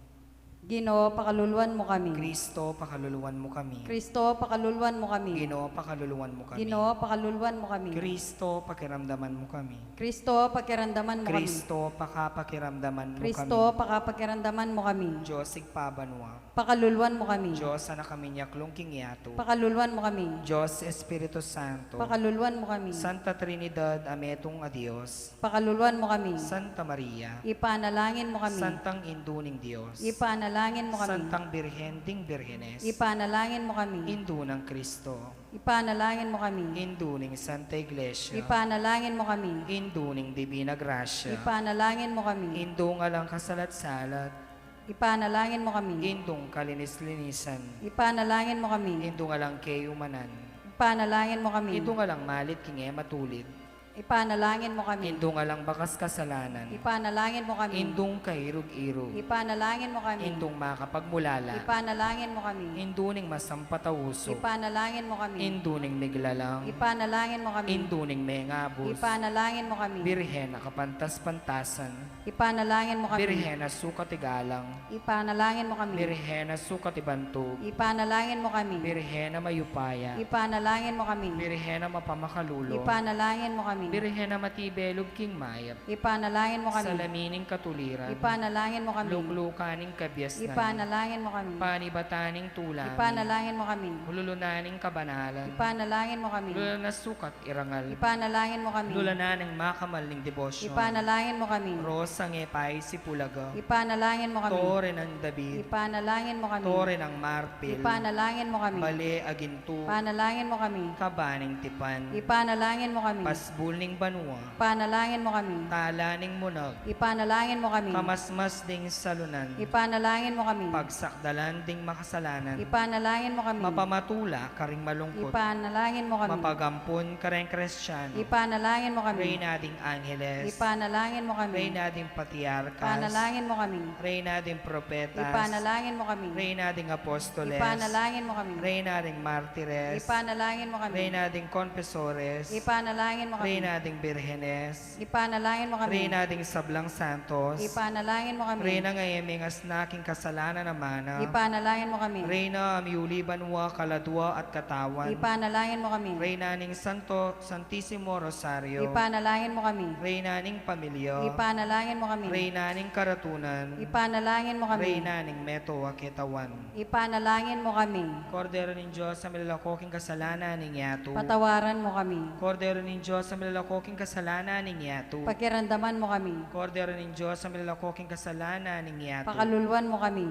Ginu, pakaluluan mu kami. Kristo, pakaluluan mu kami. Kristo, pakaluluan mu kami. Ginu, pakaluluan mu kami. Ginu, pakaluluan mu kami. Kristo, pakiramdaman mu kami. Kristo, pakiramdaman mu kami. Kristo, pakapakiramdaman mu kami. Kristo, pakapakiramdaman mu kami. Dios Ibpa banua. Pakaluluan mu kami. Dios Anak a minyaklung king yatu. Pakaluluan mu kami. Dios Espiritu Santo. Pakaluluan mu kami. Santa Trinidad a metung a Dios. Pakaluluan mu kami. Santa Maria. Ipanalangin mu kami. Santang Indu ning Dios. Ipanalangin mu kami. Santang Birhen ding Birhenes. Ipanalangin mu kami. Indu nang Kristo. Ipanalangin mu kami. Indu ning Santa Iglesia. Ipanalangin mu kami. Indu ning Divina Gracia. Ipanalangin mu kami. Indung alang kasalat-salat. Ipanalangin mu kami. Indung kalinis-linisan. Ipanalangin mu kami. Indung alang keyumanan. Ipanalangin mu kami. Indung alang malit king e matulid. Ipanalangin mu kami. Indung alang bakas kasalanan. Ipanalangin mu kami. Indung kairug-irug. Ipanalangin mu kami. Indung makapagmulala. Ipanalangin mu kami. Indu ning masampat a usu. Ipanalangin mu kami. Indu ning miglalang. Ipanalangin mu kami. Indu ning mengabus. Ipanalangin mu kami. Birhen a kapantas-pantasan. Ipanalangin mu kami. Birhen a sukat igalang. Ipanalangin mu kami. Birhen a sukat ibantug. Ipanalangin mu kami. Birhen a mayupaya. Ipanalangin mu kami. Birhen a mapamakalulu. Ipanalangin mu kami. Birhen a matibe lub king mayap. Ipanalangin mu kami. Salamin ning katuliran. Ipanalangin mu kami. Luklukan ning kabiasnan. Ipanalangin mu kami. Panibatan ning tulan. Ipanalangin mu kami. Hululunan ning kabanalan. Ipanalangin mu kami. Lulanan a sukat irangal. Ipanalangin mu kami. Lulanan ning makamal ning debosyon. Ipanalangin mu kami. Rosang e paisip ulaga. Ipanalangin mu kami. Tore nang David. Ipanalangin mu kami. Tore nang marpil. Ipanalangin mu kami. Bale a gintu. Ipanalangin mu kami. Kaba ning tipan. Ipanalangin mu kami. Pasbul ning banua. Ipanalangin mu kami. Tala ning munag. Ipanalangin mu kami. Kamasmas ding salunan. Ipanalangin mu kami. Pagsakdalan ding makasalanan. Ipanalangin mu kami. Mapamatula karing malungkut. Ipanalangin mu kami. Mapagampun kareng Kristiano. Ipanalangin mu kami. Reyna ding angeles. Ipanalangin mu kami. Reyna ding patriarkas. Ipanalangin mu kami. Reyna ding propetas. Ipanalangin mu kami. Reyna ding apostoles. Ipanalangin mu kami. Reyna ding martires. Ipanalangin mu kami. Reyna ding confesores. Ipanalangin mu kami. Reyna ding birhenes. Ipanalangin mu kami. Reyna ding sablang santos. Ipanalangin mu kami. Reyna a e mengasna king kasalanan a mana. Ipanalangin mu kami. Reyna a miyuli banua, kaladua at katawan. Ipanalangin mu kami. Reyna ning Santo, Santisimo Rosario. Ipanalangin mu kami. Reyna ning pamilya. Ipanalangin mu kami. Reyna ning karatunan. Ipanalangin mu kami. Reyna ning meto a ketawan. Ipanalangin mu kami. Kordero ning Dios a milalako king kasalanan ning yatu. Patawaran mu kami. Kordero ning Dios a milalako king kasalanan ning yatu. Pakiramdaman mu kami. Kordero ning Dios a milalako king kasalanan ning yatu. Pakaluluan mu kami.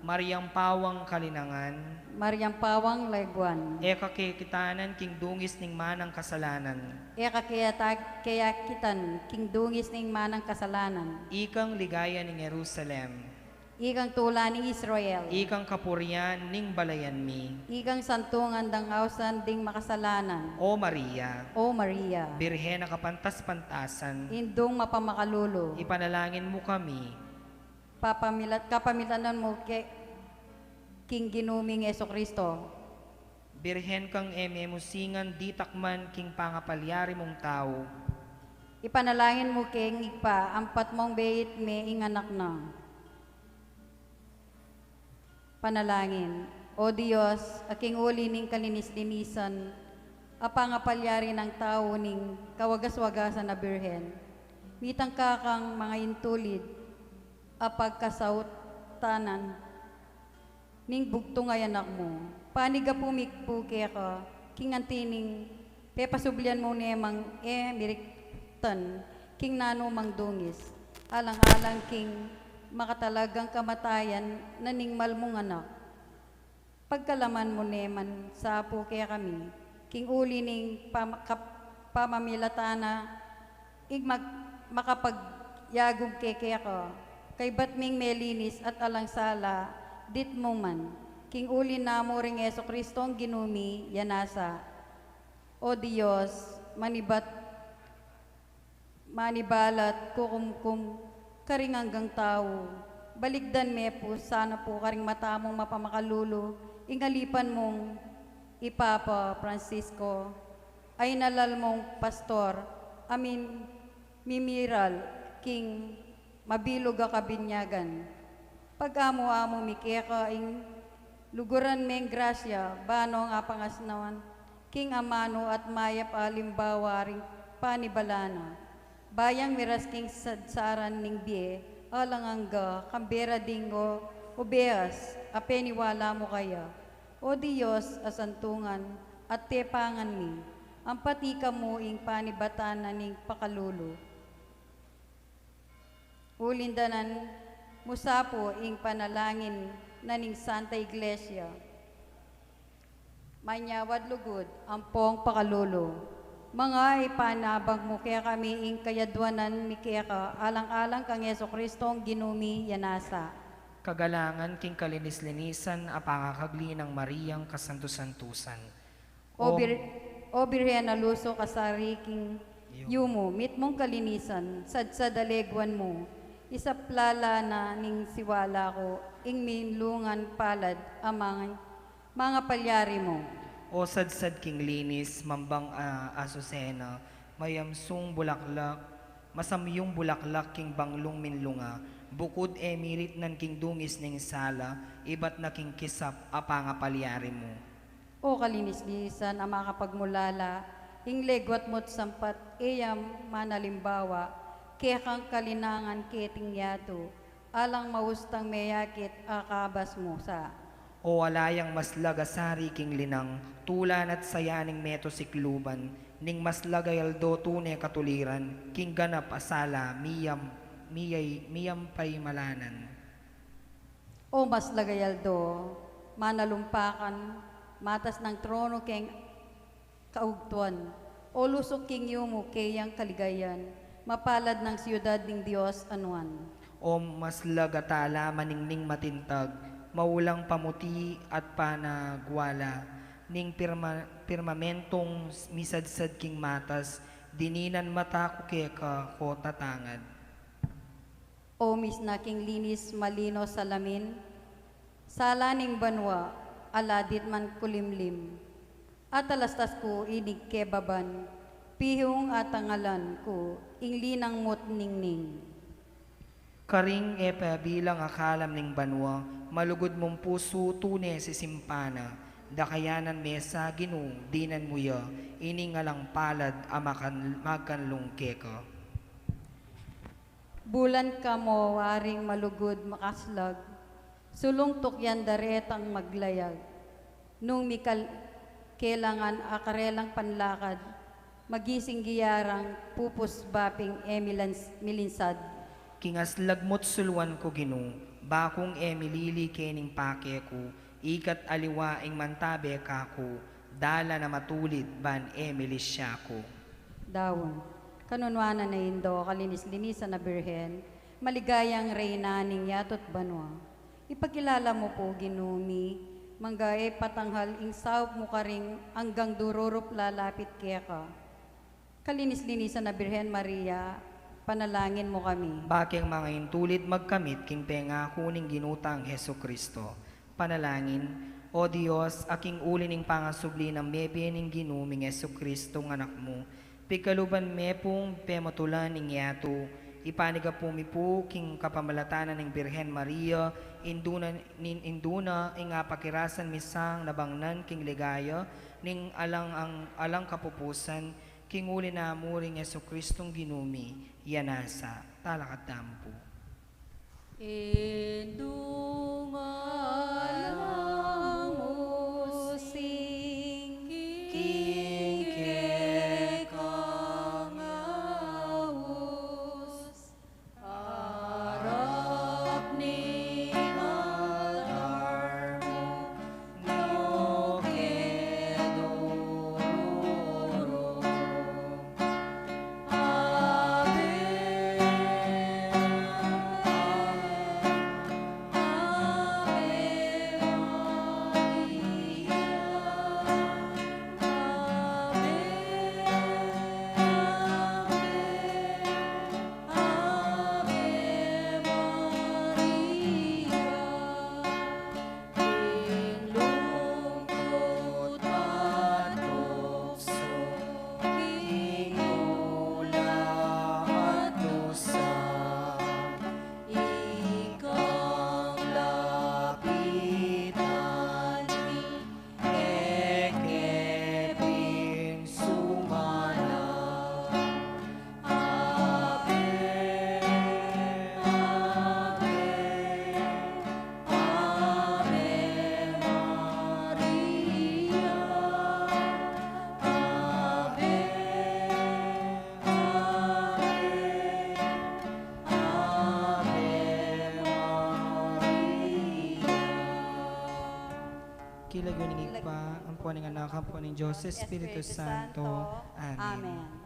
Mariang pawang kalinangan. Mariang pawang leguan. E ka kekitanan king dungis ning manang kasalanan. E ka keyata-, keyakitan king dungis ning manang kasalanan. Ikang ligaya ning Jerusalem. Ikang tula ning Israel. Ikang kapurian ning balayan mi. Ikang santungan dang ausan ding makasalanan. O Maria. O Maria. Birhen a kapantas-pantasan. Indung mapamakalulu. Ipanalangin mu kami. Papamilat-, kapamilatan mu ke king Ginu ming Jesucristo. Birhen kang e memusingan ditak man king pangapalyari mung tau. Ipanalangin mu keng Ibpa, ampat mung beit me ing anak na. Panalangin. O Dios, a king uli ning kalinis-linisan a pangapalyari nang tau ning kawagas-wagasan a Birhen, mitangka kang mangaintulid a pagkasautanan ning bugtung a Anak mu. Panigapu mi pu keka king anti ning pepasublian mu ne mang e miriktan king nanu mang dungis, alang-alang king makatalagang kamatayan na ning mal mung Anak. Pagkalaman mu ne man sa pu kekami, king uli ning pam-, kap-, pamamilatan na ing mag-, makapagyagum ke keka, kaybat ming melinis at alang sala ditmu man. King uli na mu ring Jesucristong Ginu mi, ya nasa. O Dios, manibat manibalat kukumkum karing anggang tau. Balikdan me pu sana pu karing mata mung mapamakalulu ing alipan mung i Papa Francisco, a inalal mung pastor, amin mimiral king mabilug a kabinyagan. Pag-amu-amu mi keka ing luguran meng grasya, ba nong apangasnawan king amanu at mayap a alimbawa ring panibala na. Ba yang miras king sadsaran ning bie alang angga, kambe ra ding o-, obehas a peniwala mu kaya. O Dios a santungan at tepangan mi, ampati ka mu ing panibatan na ning pakalulu. Ulindanan mu sa pu ing panalangin na ning Santa Iglesia. Manyawad lugud ampong pakalulu. Manga ipanabang mu kekami ing kayadwanan mi keka, alang-alang kang Jesucristong Ginu mi, ya nasa. Kagalangan king kalinis-linisan a pangakagli nang Mariang kasantu-santusan. O Bir-, o Birhen a lusuk a sari king yumu, mitmung kalinisan, sadsad a leguan mu, isaplala na ning siwala ku, ing minlungan palad a manga, manga palyari mu. O sadsad king linis, mambang a asusena, mayamsung bulaklak, masamyung bulaklak king banglung minlunga, bukud e miritnan king dungis ning sala, ibat na king kisap a pangapalyari mu. O kalinis-linisan a makapagmulala, ing leguat mu't sampat e ya manalimbawa, kekang kalinangan keting yatu, alang maustang meyakit a kabas mu sa. O ala yang maslag a sari king linang, tula na't saya ning meto sikluban, ning maslag a aldo tune katuliran, king ganap a sala, miyam-, miyay-, miyampay malanan. O maslag a aldo, manalumpakan, matas nang trono keng kaugtuan. O lusuk king yumu keyang kaligayan, mapalad nang siudad ning Dios a nuan. O maslag a tala maningning matintag, maulang pamuti at panagwala, ning pirma-, pirmamentung misadsad king matas, dininan mata ku keka ko tatangad. O misna king linis malino salamin, sala ning banua, ala ditman kulimlim. Atalastas ku inig kebaban, pihung atangalan ku ing linang mu't ningning. Karing e pa bilang a kalam ning banua, malugud mung pusu tune sisimpan na, dakayanan me sa Ginu, dinan mu ya, ining alang palad a makan-, magkanlung keka. Bulan ka mo waring malugud makaslag, sulung tukyan daretang maglayag. Nung mikal-, kelangan a karelang panlakad, magising giyarang pupus baping e milans-, milinsad. King aslag mu't suluan ku Ginu, bakung e milili kening pake ku, ika't aliwa ing mantabe kaku, dalan a matulid ban e milisya ku. Daun. Kanunuanan a Indo, kalinis-linisan a Birhen, maligayang Reyna ning yatu't banua. Ipakilala mu pu Ginu mi, mangga e patanghal ing saup mu karing anggang dururup lalapit keka. Kalinis-linisan a Birhen Maria, panalangin mu kami. Bakeng manga intulid magkamit king pengaku ning Ginu tang Jesucristo. Panalangin. O Dios, a king uli ning pangasubli nang mebie ning Ginu ming Jesucristo, ing Anak mu, pigkaluban me pung pematulan ing yatu, ipanigapu mi pu king kapamilatan ning Birhen Maria, indu na, nin-, indu na ing apakirasan mi sang nabangnan king ligaya ning alang, ang, alang kapupusan, king uli na mu ring Jesucristong Ginu mi, ya nasa. Talakad tamu pu. Indu nga lang mu sing king kekang aus, arap ning altar mu, no ke dururung. Lagyu ning Ibpa, ampo ning Anak, ampo ning Dios Espiritu Santo. Amen. Amen.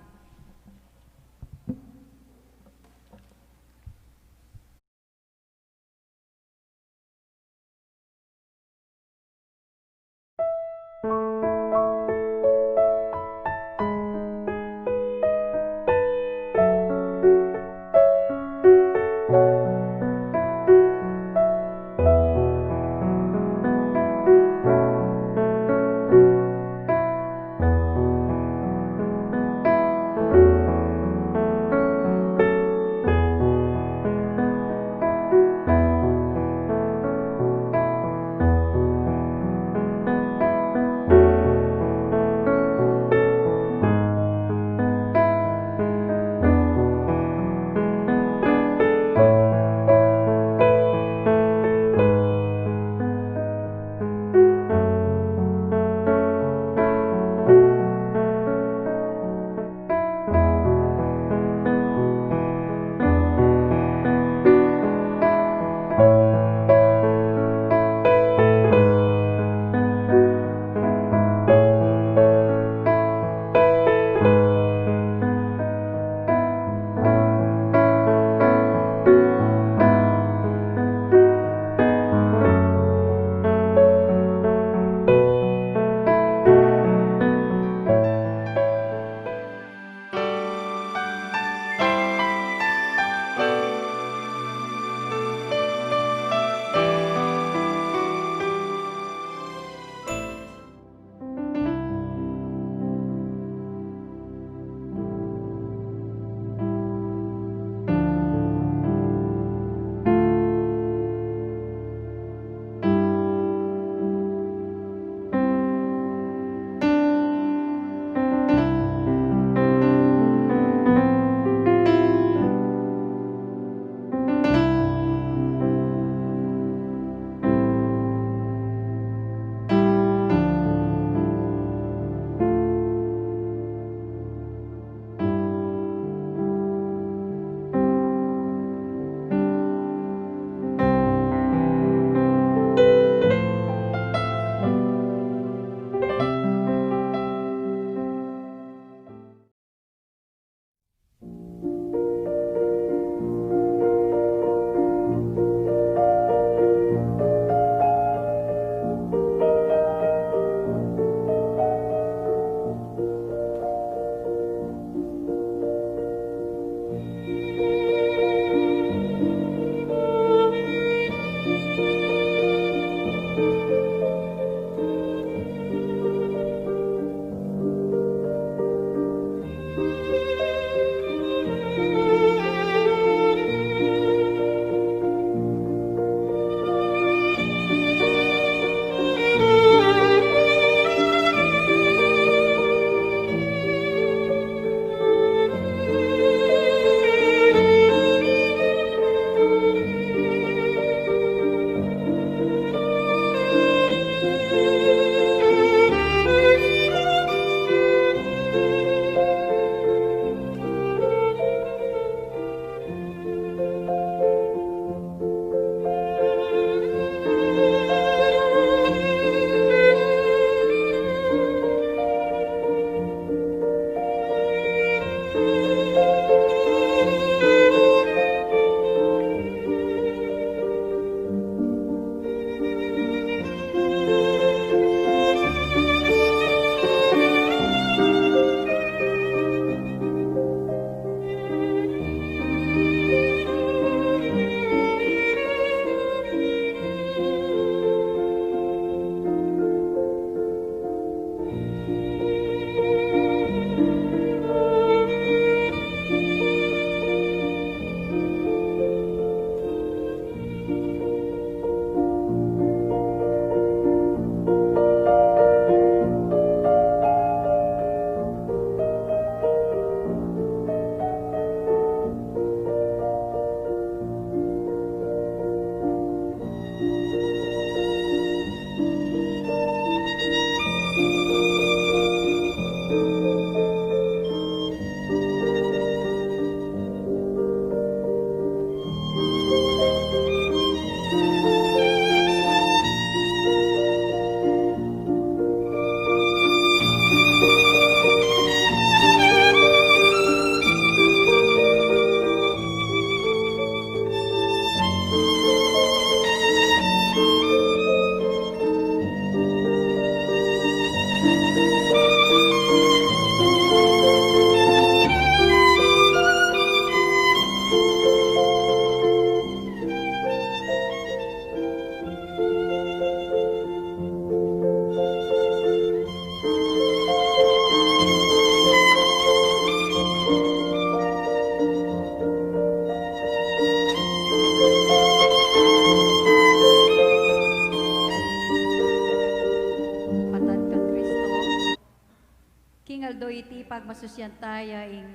Aldo iti pagmasusyan taya ing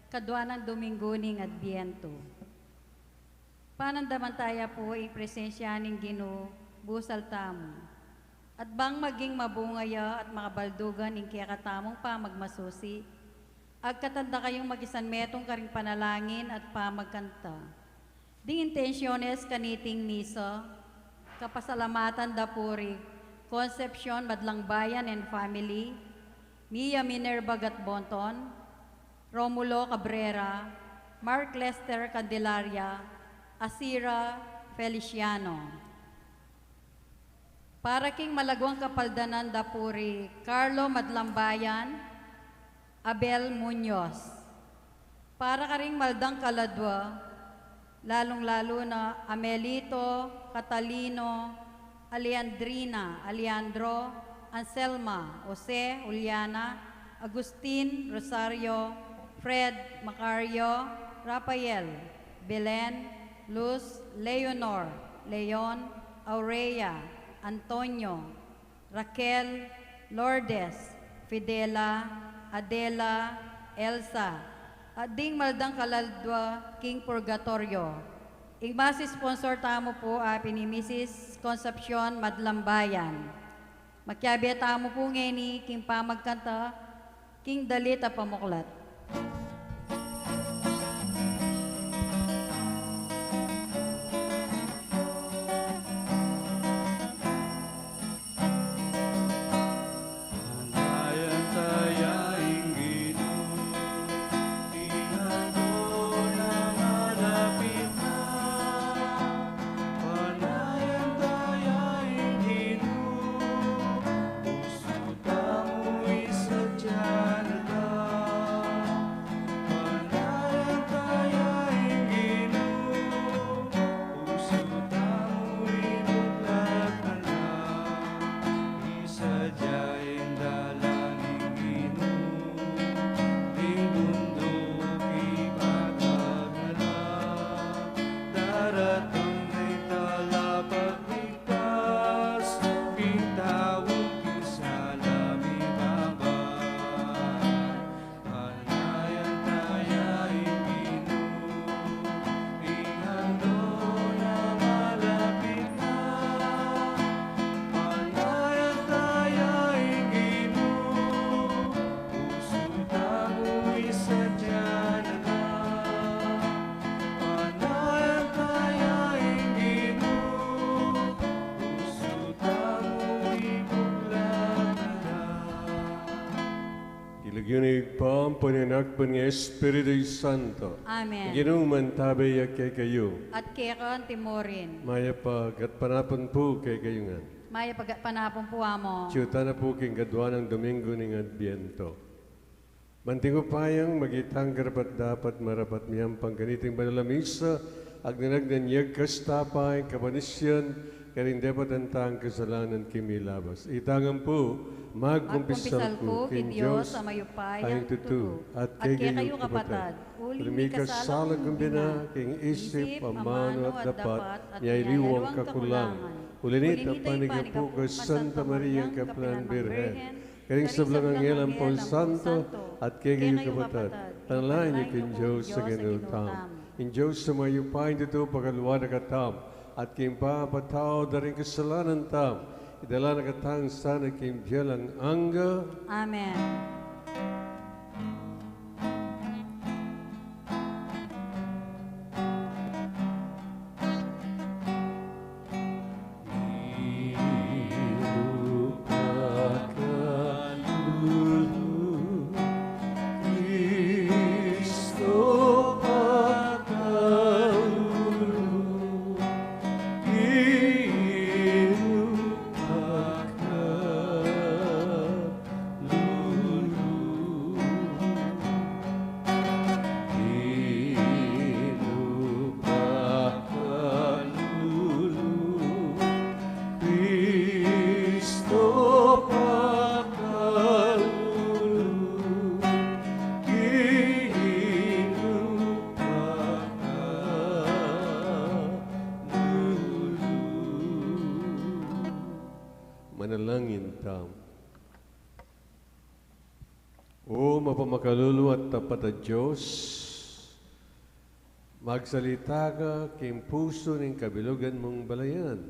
kadua nang Domingo ning Adbiento. Panandaman taya pu ing presensya ning Ginu busal tamu. At bang maging mabunga ya at makabaldugan ing kekatamung pamagmasusi, agkatan da kayung makisanmetung karing panalangin at pamagkanta. Ding intensiones kaniting misa, kapasalamatan da pu ri Concepcion Madlangbayan and family, Mia Minerva Gatbonton, Romulo Cabrera, Mark Lester Candelaria, Asira Feliciano. Para king malaguang kapaldanan da pu ri Carlo Madlangbayan, Abel Muñoz. Para karing maldang kaladua, lalung-lalu na Amelito, Catalino, Aleandrina, Aleandro, Anselma, Jose, Juliana, Agustin, Rosario, Fred, Macario, Rafael, Belen, Luz, Leonor, Leon, Aurea, Antonio, Raquel, Lourdes, Fidela, Adela, Elsa, at ding maldang kaladua king purgatoryo. Ing mas sponsor tamu pu a pin i Misis Concepcion Madlangbayan. Makiabe tamu pu ngeni king pamagkanta king dalit a pamuklat. King lagyu ning Ibpa, ampo ning Anak, ampo ning Espiritu Santo. Amen. Ing Ginu mantabe ya kekayu. At keka antimurin. Mayap a gatpanapun pu kekayu ngan. Mayap a gatpanapun pu, Amo. Atyu tana pu king kadua nang Domingo ning Adbiento. Banting upayang maging tang karapat-dapat, marapat miyampang kaniting banal a misa, agnan-agnan ya kasta pa ing kapanisian karing depatan tang kasalanan king milabas. Itang ampo, magkumpisal ku king Dios a mayupayang tutu, at kekayu kapatad, uling mikasala ku king isip, amanu at dapat, miyaliwang kakulangan. Uli na nita, panigapu ku Santa Maria, kapilan Birhen, karing sablang anghel ampon santo, at kekayu kapatad, panalangin yu king Dios a Ginu tamu. Ing Dios a mayupayang tutu, pakaluan na katamu, at king pamapatawad da ring kasalanan tamu, idala na katamu sana king bie alang angga. Amen. Manalangin tamu. O mapamakalulu at tapat a Dios, magsalita ka king pusu ning kabilugan mung balayan.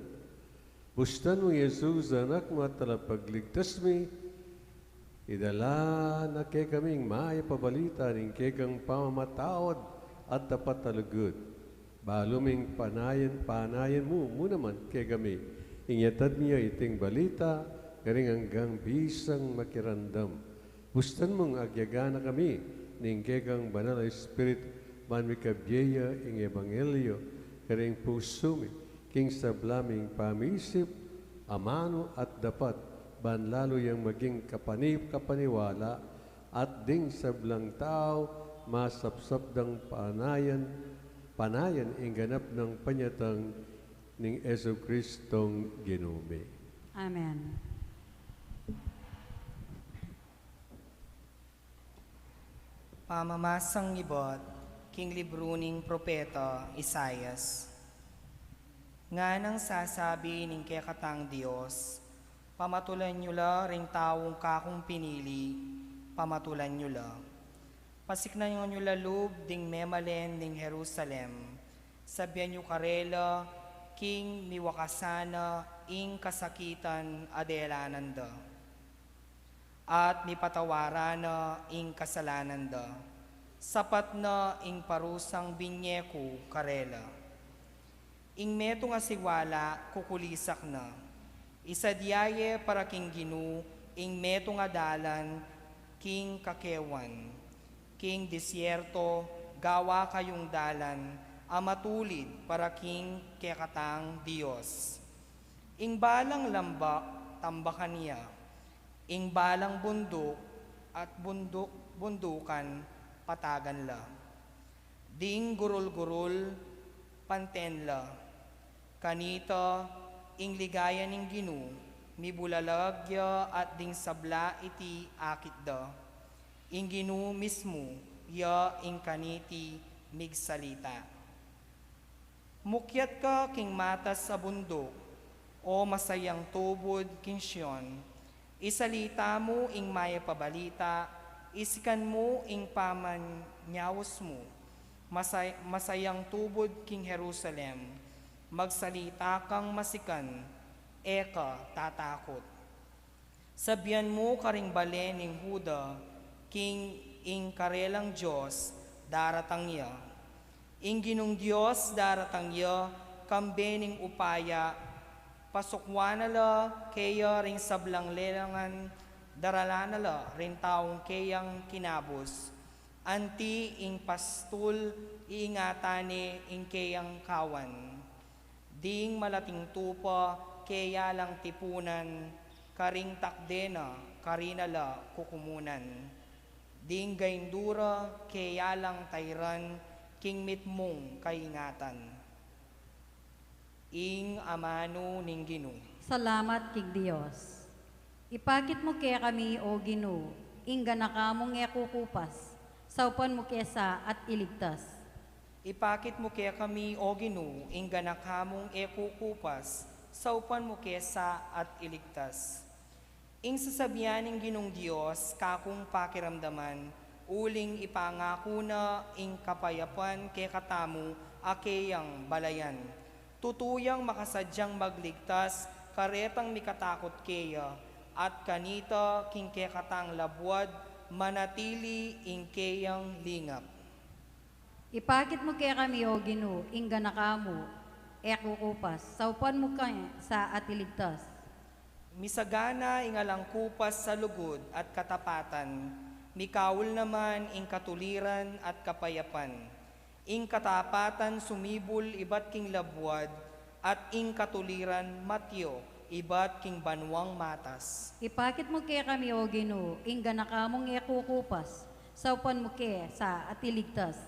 Bustan mu i Jesus, Anak mu at Talapagligtas mi, idala na kekami ing mayap a balita ning kekang pamamatawad at tapat a lugud. Balu ming panayan, panayan mu, mu naman kekami, ing yatad mi ya iting balita, karing anggang bisang makiramdam. Bustan mung agyaga na kami ning kekang Banal a Espiritu, ban mikabie ya ing ebanghelyo karing pusu mi, king sabla ming pamisip, amanu at dapat, ban lalu yang maging kapani-, kapaniwala, at ding sablang tau masapsap dang panayan, panayan ing ganap nang panyatang ning Jesucristong Ginu mi. Amen. Pamamasang ibat king libru ning propeta Isaias. Nganang sasabi ning kekatang Dios, "Pamatulan yu la ring taung kakung pinili, pamatulan yu la. Pasiknan yu la lub ding memalen ning Jerusalem, sabian yu karela king miwakasan na ing kasakitan a delanan da, at mipatawaran na ing kasalanan da. Sapat na ing parusang binye ku karela. Ing metung a siwala kukulisak na. Isadya ye para king Ginu ing metung a dalan king kakewan. King desierto, gawa kayung dalan a matulid para king kekatang Dios. Ing balang lambak, tambakan ya. Ing balang bunduk at bunduk, bundukan, patagan la. Ding gurul-gurul, panten la. Kanita, ing ligaya ning Ginu, mibulalag ya at ding sabla iti akit da. Ing Ginu mismu, ya ing kaniti migsalita." Mukyat ka king matas a bunduk, o masayang tubud king Sion, isalita mu ing mayap a balita, isikan mu ing pamanyaus mu, masay-, masayang tubud king Jerusalem, magsalita kang masikan, e ka tatakut. Sabian mu karing bale ning Juda, king ing karelang Dios daratang ya. Ing Ginung Dios daratang ya, kambe ning upaya, pasukwan na la keya ring sablang lelangan, daralan na la ring taung keyang kinabus. Anti ing pastul, iingatan ne ing keyang kawan. Ding malating tupa, keya lang tipunan, karing takde na, karina la kukumunan. Ding gaindura, keya lang tairan, king mitmung kaingatan. Ing amanu ning Ginu. Salamat king Dios. Ipakit mu kekami, o Ginu, ing ganaka mung e kukupas, saupan mu ke sa at iligtas. Ipakit mu kekami, o Ginu, ing ganaka mung e kukupas, saupan mu ke sa at iligtas. Ing sasabian ning Ginung Dios, kakung pakiramdaman, uling ipangaku na ing kapayapan kekatamu a keyang balayan. Tutu yang makasadyang magligtas, karetang mikatakut keya, at kanita king kekatang labuad, manatili ing keyang lingap. Ipakit mu kekami, o Ginu, ing ganaka mu e kukupas, saupan mu ke sa at iligtas. Misagana ing alang kupas sa lugud at katapatan, mikaul naman ing katuliran at kapayapan. Ing katapatan sumibul ibat king labuad, at ing katuliran matyu ibat king banuang matas. Ipakit mu kekami, o Ginu, ing ganaka mung e kukupas, saupan mu ke sa at iligtas.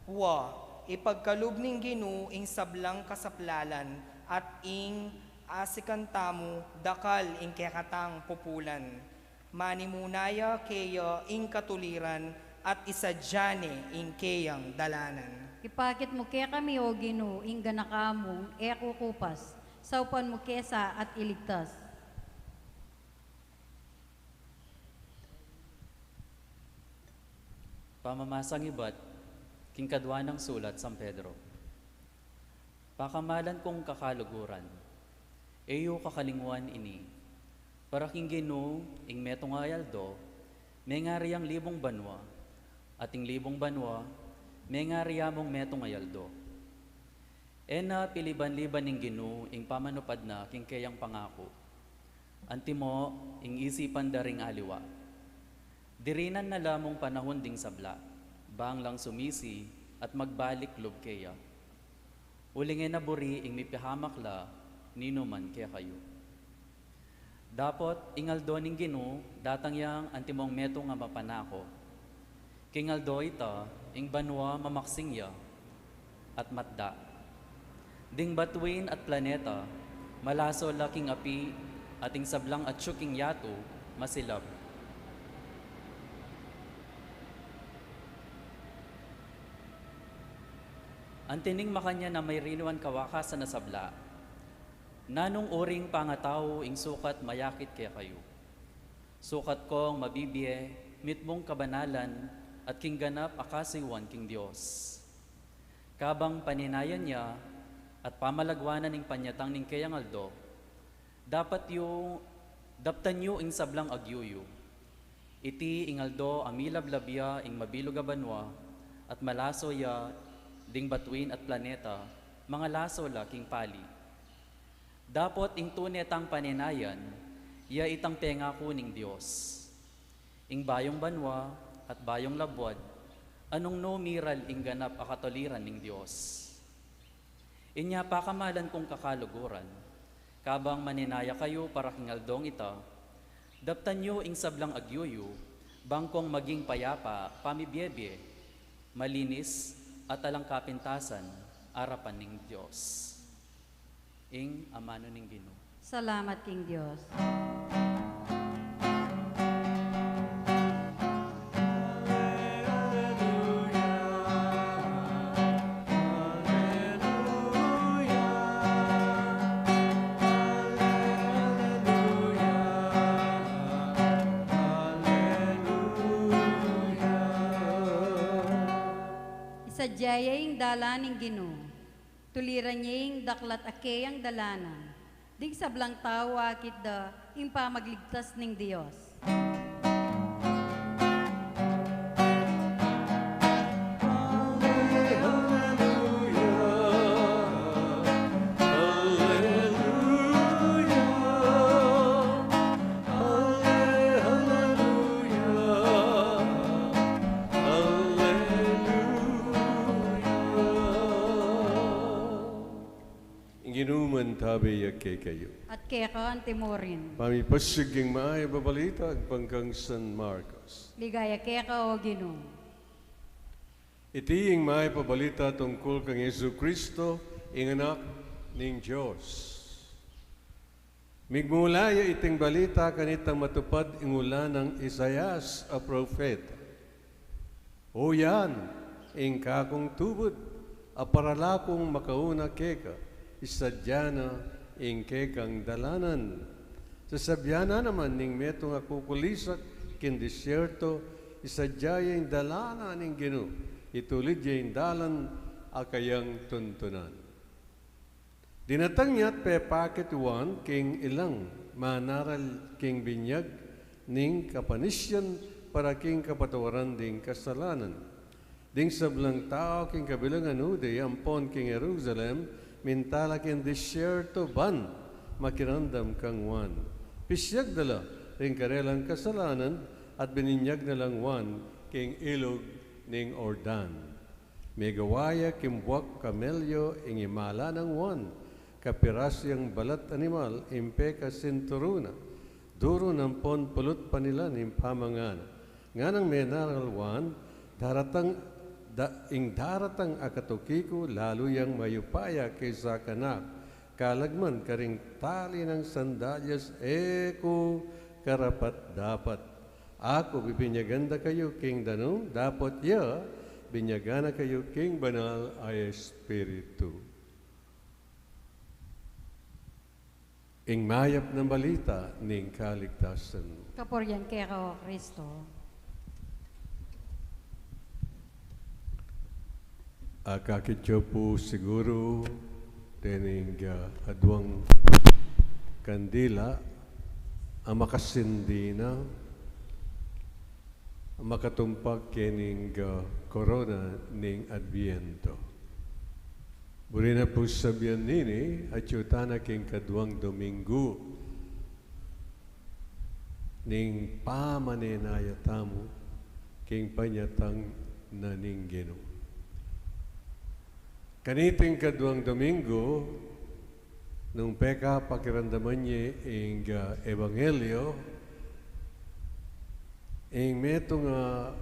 Wa, ipagkalub ning Ginu ing sablang kasaplalan, at ing asikan tamu dakal ing kekatang pupulan. Manimuna ya keya ing katuliran at isadya ne ing keyang dalanan. Ipakit mu kekami, o Ginu, ing ganaka mung e kukupas, saupan mu ke sa at iligtas. Pamamasang ibat king kadua nang sulat San Pedro. Pakamalan kung kakaluguran, e yu kakalingwan ini, para king Ginu ing metung a aldo, mengari yang libung banua, at ing libung banua, mengari ya mung metung a aldo. E na piliban-liban ning Ginu ing pamanupad na king keyang pangaku. Antimo ing isipan da ring aliwa. Dirinan na la mung panahun ding sabla, bang lang sumisi at magbalik lub keya. Uling e na buri ing mipahamak la ninuman kekayu. Dapot ing aldo ning Ginu datang yang antimong metung a mapanako. King aldo ita, ing banua mamaksing ya at matda. Ding batuin at planeta, malaso la king api, at ing sablang atyu king yatu, masilab. Antining makanyan a mayri nuan kawakasan a sabla, nanung uring pangatau ing sukat mayakit kekayu? Sukat kong mabibie mitmung kabanalan at king ganap a kasuyuan king Dios. Kabang paninayan ya at pamalagwanan ing panyatang ning keyang aldo, dapat yu, daptan yu ing sablang agyu yu. Iti ing aldo a milablab ya ing mabilug a banua, at malaso ya ding batuin at planeta, mangalaso la king pali. Dapot ing tune tang paninayan, ya itang pengaku ning Dios. Ing bayung banua at bayung labuad, a nung nu miral ing ganap a katuliran ning Dios. Inya pakamalan kung kakaluguran, kabang maninaya kayu para king aldong ita, daptan yu ing sablang agyu yu, bang kong maging payapa, pamibiebie, malinis, at alang kapintasan, arapan ning Dios. Ing amanu ning Ginu. Salamat king Dios. Isadya ya ing dalan ning Ginu. Tuliran ye ing daklat a keyang dalanan, ding sablang tau akit da ing pamagligtas ning Dios. Ing Ginu mantabe ya kekayu. At keka antimurin. Pamipasiag king Mayap a Balita agpang kang San Marcos. Ligaya keka, o Ginu. Iti ing Mayap a Balita tungkul kang Jesu Kristo, ing Anak ning Dios. Migmula ya iting balita kanitang matupad ing ulan nang Isaias a propeta. O yan, ing kakung tubud, a parala kung makauna keka, isadya na ing kekang dalanan. Sasabyan na naman ning metung a kukulisak king disyerto, isadya ya ing dalanan ning Ginu, itulid ya ing dalan a kayang tuntunan. Dinatang ya't pepakit i Juan king ilang manaral king binyag ning kapanisyan para king kapatawaran ding kasalanan. Ding sablang tau king kabilangan Judia ampon king Jerusalem, minta la king disyerto ban makiramdam kang Juan. Pisyag da la ring karelang kasalanan at bininyag na lang Juan king ilug ning Jordan. Megawa ya king buak kamelyo ing imala nang Juan, kapirasu yang balat animal ing pekasinturun na, duru na ampon pulut panilan ing pamangana. Nganang menaral Juan, daratang, da, ing daratang a katuki ku, lalu yang mayupaya kesa kanaku, kalag man karing tali nang sandalyas e ku karapat-dapat. Aku, bibinyagan da kayu king danum, dapot ya, binyagan na kayu king Banal a Espiritu. Ing Mayap a Balita ning kaligtasan. Kapurian keka, o Kristo. Akakit yu pu siguru dening, ah, aduang kandila a makasindi na, a makatumpak kening, ah, korona ning Adbiento. Buri na pu sabian nini, atyu tana king kaduang Domingu ning pamanenaya tamu king panyatang na ning Ginu. Kaniting kaduang Domingu, nung pekapakiramdaman ye ing, ah, Ebanghelyo, ing metung a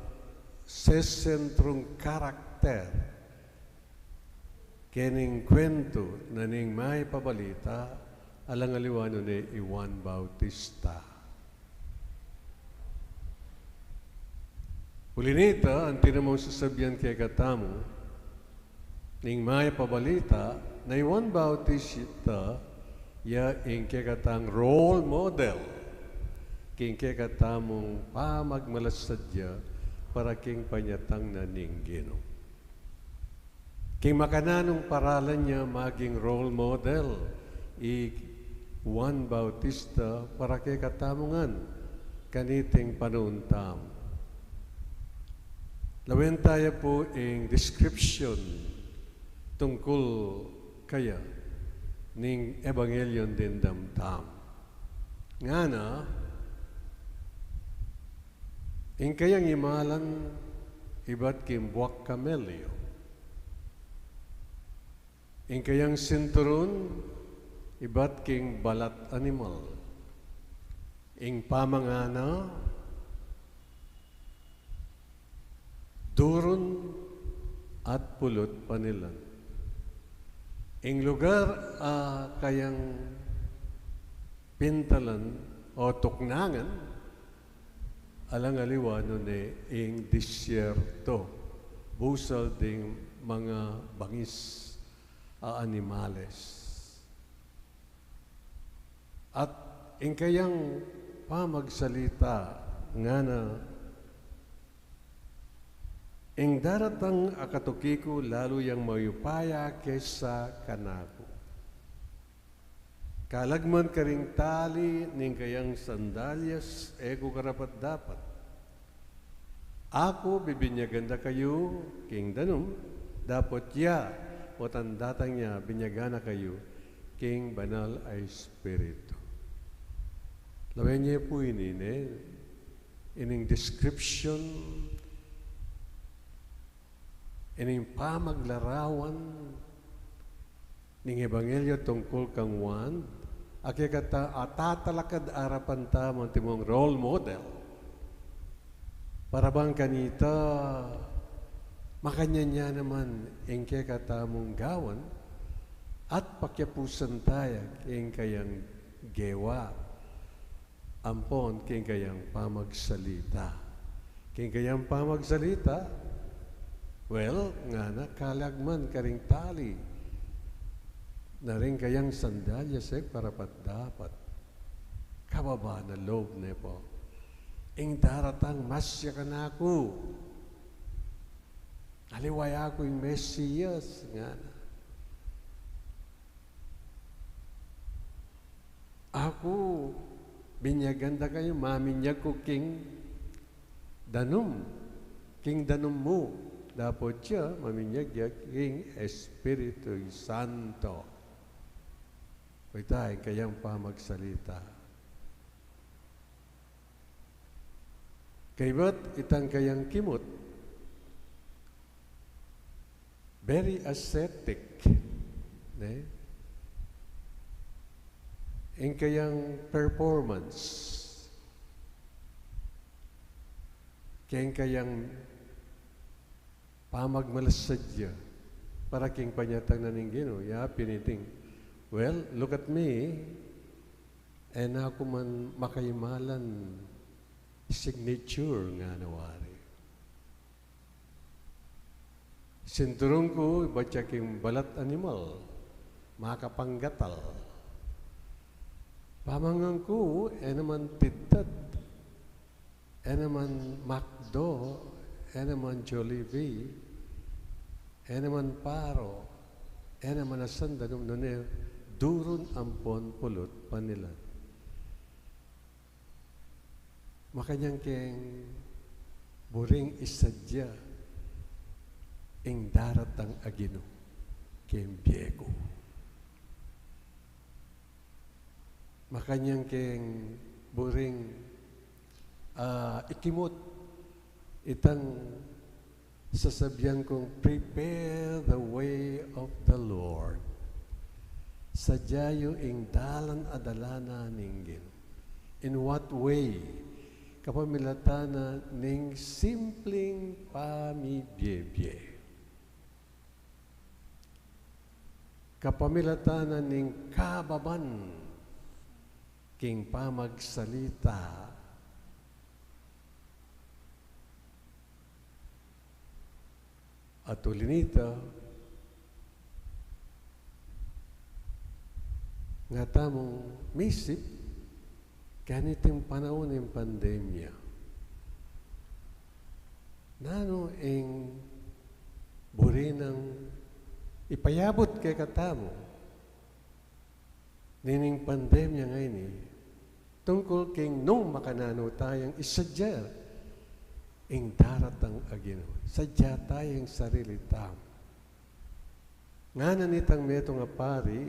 sesentrung karakter kening kwentu na ning Mayap a Balita, alang aliwa nune i Juan Bautista. Uli nita, anti na mung sasabian kekatamu ning Mayap a Balita, na i Juan Bautista ya ing kekatang role model king kekatamung pamagmalasadya para king panyatang na ning Ginu. King makananung paralan ya maging role model i Juan Bautista para kekatamu ngan kaniting panaun tamu. Lawen taya pu ing description tungkul kaya ning Ebanghelyo dimdam tamu. Ngana, ing kayang imalan ibat king buak kamelyo. Ing kayang sinturun ibat king balat animal. Ing pamangana, durun at pulut panilan. Ing lugar a kayang pintalan o tuknangan, alang aliwa nune ing disyerto, busal ding mga bangis a animales. At ing kayang pamagsalita ngana, ing daratang a katuki ku lalu yang mayupaya kesa kanaku. Kalag man karing tali ning kayang sandalyas e ku karapat-dapat. Aku bibinyagan da kayu king danum, dapot ya, potang datang ya, binyagan na kayu king Banal a Espiritu. Lawen ye pu ini, ne? Ining description, ining pamaglarawan ning Ebanghelyo tungkul kang Juan, a kekata a tatalakad arapan tamu antimong role model. Para bang kanita, makanyan ya naman ing kekatamung gawan at pakiapusan taya king kayang gewa. Ampon king kayang pamagsalita. King kayang pamagsalita, well, ngana, kalag man karing tali na ring kayang sandalyas e ku karapat-dapat. Kababa na lob ne pu. Ing daratang masya kanaku. Aliwa ya ku ing Mesias, ngana. Aku, binyagan da kayu, maminyag ku king danum, king danum mu, dapot ya, maminyag ya king Espiritu Santo. Ita ing kayang pamagsalita. Kaybat itang kayang kimut, very ascetic, ne? Ing kayang performance, king kayang pamagmalasadya para king panyatang na ning Ginu, ya pin iting, well, look at me, e na ku man makaimalan signature, ngana wari. Sinturun ku, ibat ya king balat animal, makapanggatal. Pamangan ku, e naman Pizza Hut, e naman McDo, e naman Jollibee, E naman paro, e naman asan danum nune durun ampon pulut panilan. Makanyan keng buring isadya ing daratang a Ginu keng bie ku. Makanyan keng buring, ah, ikimut itang sasabian kung, "Prepare the way of the Lord." Sadya yu ing dalan a dalanan ning Ginu. In what way? Kapamilatan na ning simpleng pamibie-bie. Kapamilatan na ning kababan king pamagsalita. At uli nita, nga tamung misip, kaniting panaun ning pandemya, nanu ing buri nang ipayabut kekatamu nining pandemya ngeni, tungkul king nung makananu tayang isadya ing daratang a Ginu, sadya tayang sarili tamu. Ngana nitang metung a pari,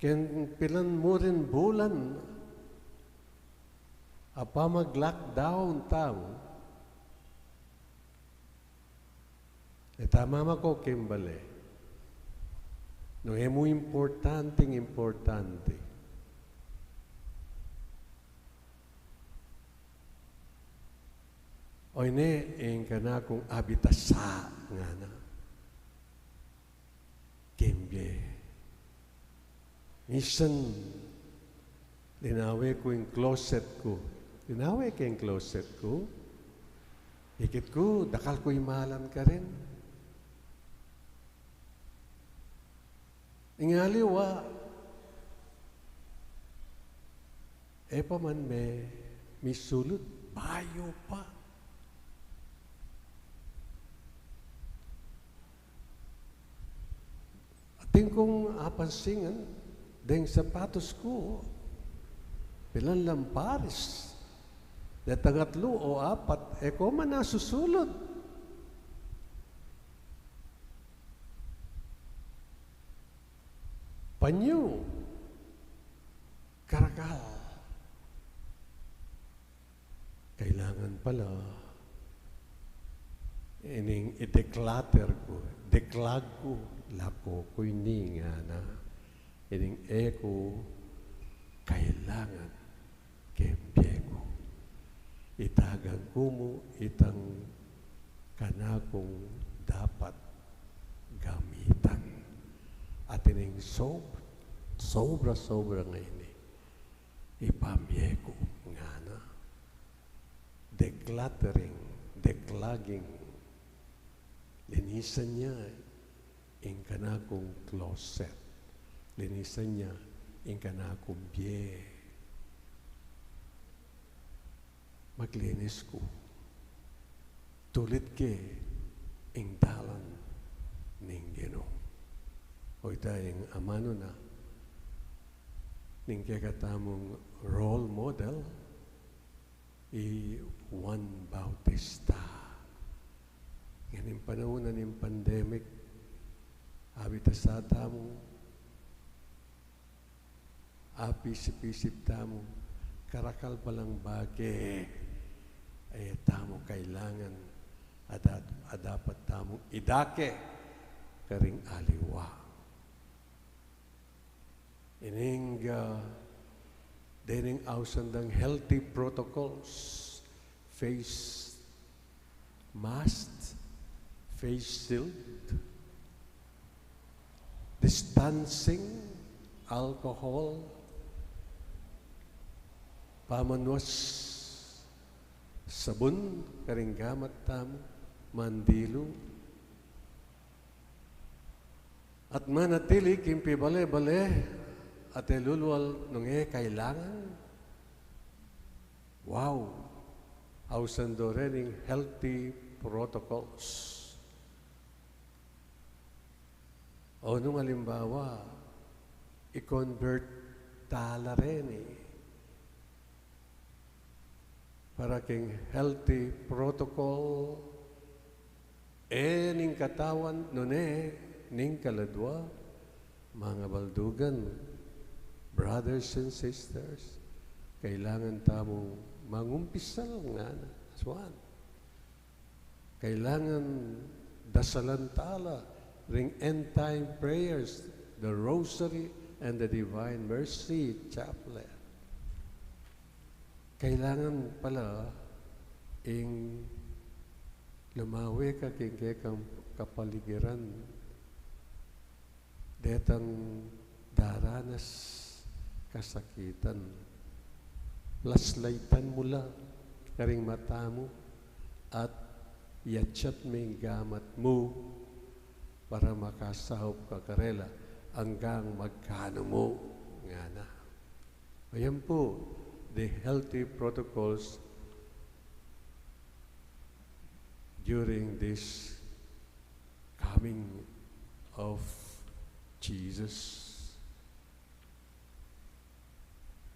keng pilan murin bulan a pamag-lockdown tamu, e ta mamako keng bale nung e mu importanteng importante. Oyni ing kanakung abitasa, ngana. Keng bie. Minsan, linawe ku ing closet ku. Linawe ke ing closet ku. Ikit ku, dakal ku imalan karin. Ing aliwa, e pa man me, misulud, bayu pa. Atin kung apansingan, deng sapatos ku, pilan lang pares, deta ngatlu o apat, e ko man nasusulud. Panyu, karakal. Kailangan pala ining i-declutter ku, declog ku, lako ku ini, ngana. Ining e ku kailangan keng bie ku. Itagan ku mu itang kanakung dapat gamitan. At ining sob-, sobra-sobra ngeni, ipamie ku, ngana. Decluttering, declogging. Linisan ya ing kanakung closet. Linisan ya ing kanakung bie. Maglinis ku. Tulid ke ing dalan ning Ginu. O ita ing amanu na ning kekatamung role model, i Juan Bautista. Ngening panaun na ning pandemic, abitasa tamu, apisip-isip tamu, karakal palang bage e tamu kailangan, a dat-, a dapat tamung idake karing aliwa. Ining, ah, dening ausan dang healthy protocols, face mask, face shield, distancing, alcohol, pamanuas sabun karing gamat tamu, mandilu, at manatili king pibale-bale at e lulual nung e kailangan. Wow! Ausan do rening healthy protocols. O nung alimbawa, i-convert tala reni para king healthy protocol, e ning katawan, nune ning kaladwa, mga baldugan, brothers and sisters, kailangan tamung mangumpisal ngana, aswan. Kailangan dasalan tala ring end time prayers, the Rosary, and the Divine Mercy Chaplet. Kailangan pala ing lumawe ka king kekang kapaligiran, detang daranas kasakitan. Flashlightan mu la karing mata mu at yatsat me ing gamat mu para makasaup ka karela anggang magkanu mu, ngana. Ayan po, the healthy protocols during this coming of Jesus.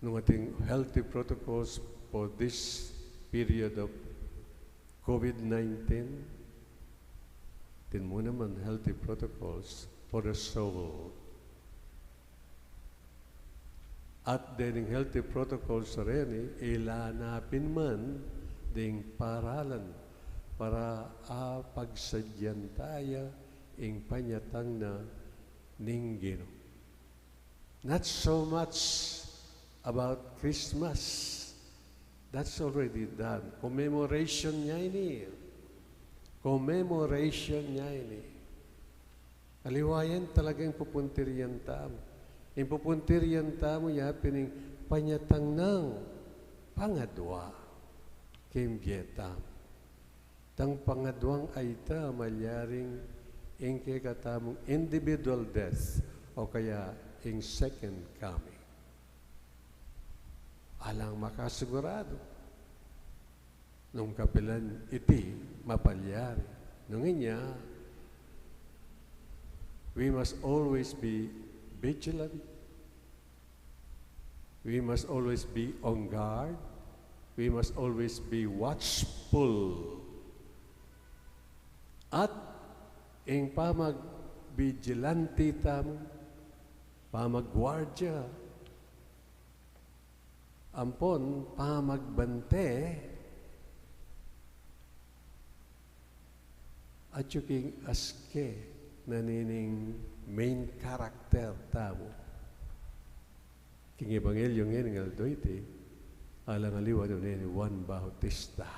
Nung ating healthy protocols for this period of COVID nineteen, atin mu naman healthy protocols for the soul. At dening healthy protocols reni, ila na pin man ding paralan para apagsadyan taya ing panyatang na ning Ginu. Not so much about Christmas. That's already done. Commemoration nya ini. Commemoration nya ini. Aliwa yan talagang pupuntirian tamu. Ing pupuntirian tamu, ya pin ing panyatang nang pangadwa king bie tamu. Tang pangadwang ayta malyaring ing kekatamung individual death o kaya ing second coming. Alang makasiguradu nung kapilan iti mapalyari. Nung inya, we must always be vigilant. We must always be on guard. We must always be watchful. At ing pamagbijilanti tamu, pamagwardya, ampon pamagbante, atyu king aske na nining main character tamu. King Ebanghelyo ngening aldo iti, alang aliwa nune ni Juan Bautista.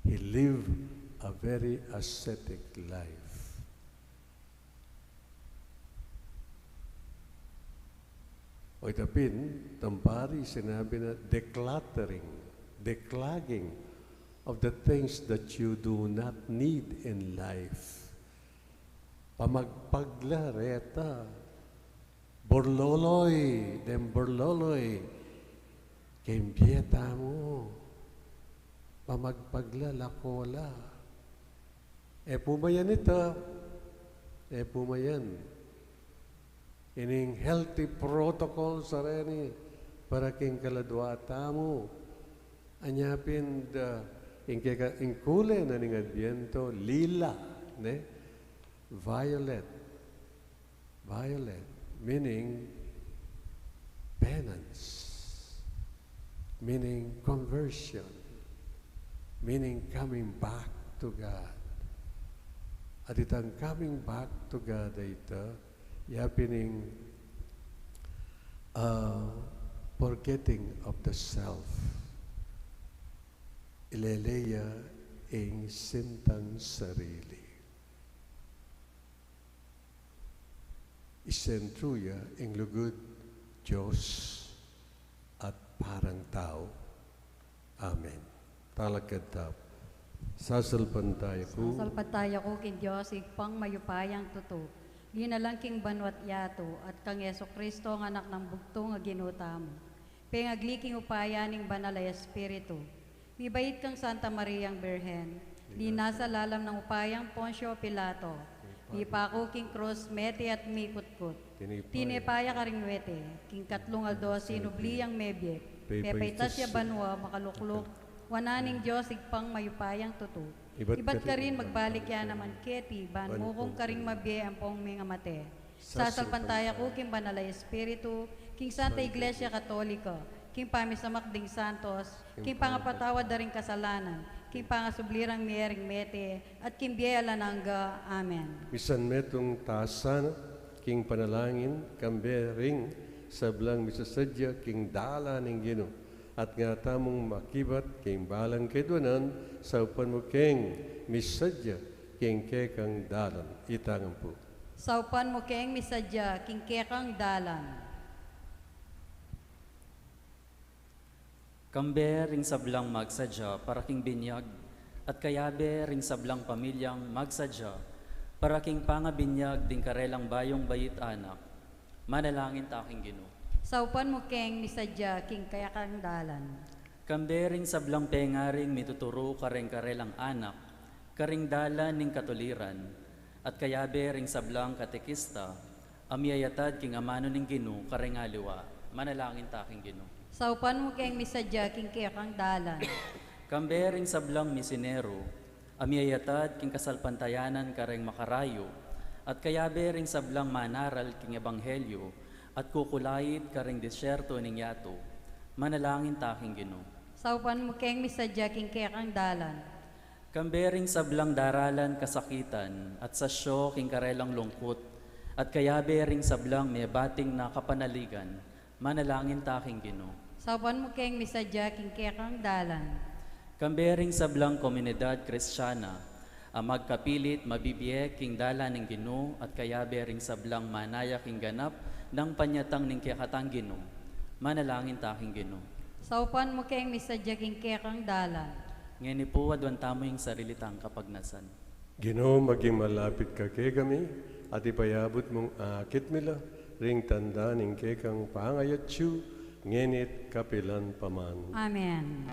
He lived a very ascetic life. O ita pin, tang pari sinabi na decluttering, declogging of the things that you do not need in life. Pamagpag la reta, burloloy, deng burloloy king bie tamu. Pamagpag la, lako la. E pu mayan ita, e pu mayan. Ining healthy protocol sa reni para king kaladwa tamu. Anya pin da, ing keka, ing kule na ning Adbiento, lila, ne? Violet. Violet, meaning penance, meaning conversion, meaning coming back to God. At itang coming back to God ay ita, ya pin ing, ah, forgetting of the self. Ilele ya ing sintang sarili. Isentru ya ing lugud Dios at parang tau. Amen. Talakad tamu. Sasalpantaya ku. Sasalpantaya ku king Dios, Ibpang mayupayang tutu, linalang king banua't yatu, at kang Jesucristo, a Anak nang bugtung a Ginu tamu. Pengagli king upaya ning Banal a Espiritu. Mibait kang Santa Mariang Birhen. Linasa lalam nang upayang Poncio Pilato. Mipaku king krus, mete at mikutkut. Tinepa ya karing mete, king katlung aldo sinubli yang mebie. Pepaitas ya banua, makalukluk wanan ning Dios Ibpang mayupayang tutu. Ibat karin magbalik ya naman keti, ban mukung karing mabie ampong mengamate. Sasalpantaya ku king Banal a Espiritu, king Santa Iglesia Katolika, king pamisamak ding santos, king pangapatawad da ring kasalanan, king pangasubli rang mie ring mete, at king bie alang angga. Amen. Misan metung ta sana king panalangin, kambe ring sablang misasadya king dalan ning Ginu, at nga tamung makibat king balang keduanan, saupan mu keng misadya king kekang dalan. Itang ampu. Saupan mu keng misadya king kekang dalan. Kambe ring sablang magsadya para king binyag, at kayabe ring sablang pamilyang magsadya para king pangabinyag ding karelang bayung bayit anak. Manalangin ta king Ginu. Saupan mu keng misadya king kekang dalan. Kambe ring sablang pengaring mituturu kareng karelang anak karing dalan ning katuliran, at kayabe ring sablang katekista a miyayatad king amanu ning Ginu kareng aliwa. Manalangin ta king Ginu. Saupan mu keng misadya king kekang dalan. Kambe ring sablang misineru a miyayatad king kasalpantayanan kareng makarayu, at kayabe ring sablang manaral king ebanghelyu at kukulait kareng disyerto ning yatu. Manalangin ta king Ginu. Saupan mu keng misadya king kekang dalan. Kambe ring sablang daralan kasakitan at sasyo king karelang lungkut, at kayabe ring sablang mebating na kapanaligan. Manalangin ta king Ginu. Saupan mu keng misadya king kekang dalan. Kambe ring sablang komunidad Kristiana a magkapilit mabibie king dalan ning Ginu, at kayabe ring sablang manaya king ganap nang panyatang ning kekatang Ginu. Manalangin ta king Ginu. Saupan mu keng misadya king kekang dalan. Ngeni pu aduan tamu ing sarili tang kapagnasan. Ginu, maging malapit ka kekami, at ipayabut mung akit mi la ring tanda ning kekang pangayatsu, ngeni't kapilan pa man. Amen.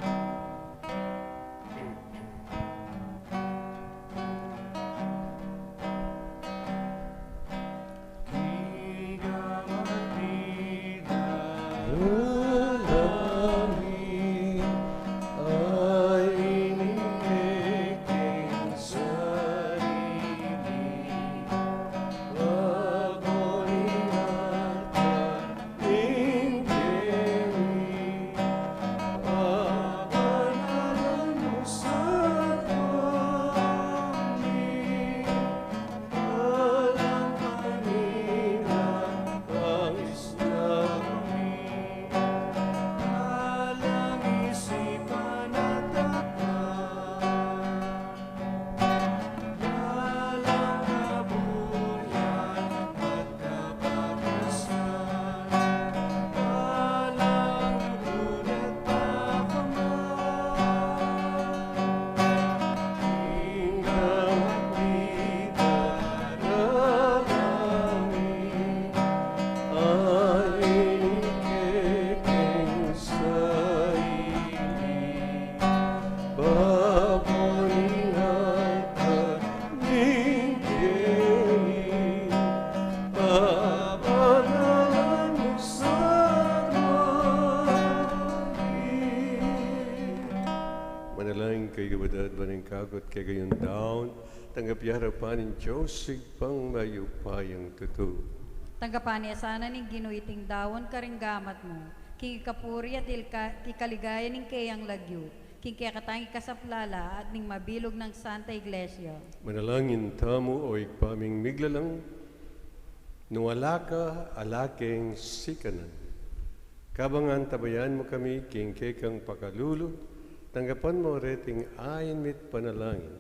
Manalangin kayu, kapatad, ban ing kakut kekayung daun, tanggap ya king arapan ning Dios Ibpang mayupayang tutu. Tanggapan na sana ning Ginu iting daun karing gamat mu, king ikapuri at ilka-, ikaligaya ning keyang lagyu, king kekatang ikasaplala at ning mabilug nang Santa Iglesia. Manalangin tamu, o Ibpa ming miglalang, nung ala ka, ala keng sikanan. Kabang antabayanan mu kami king kekang pakalulu, tanggapan mu reting ain mi't panalangin.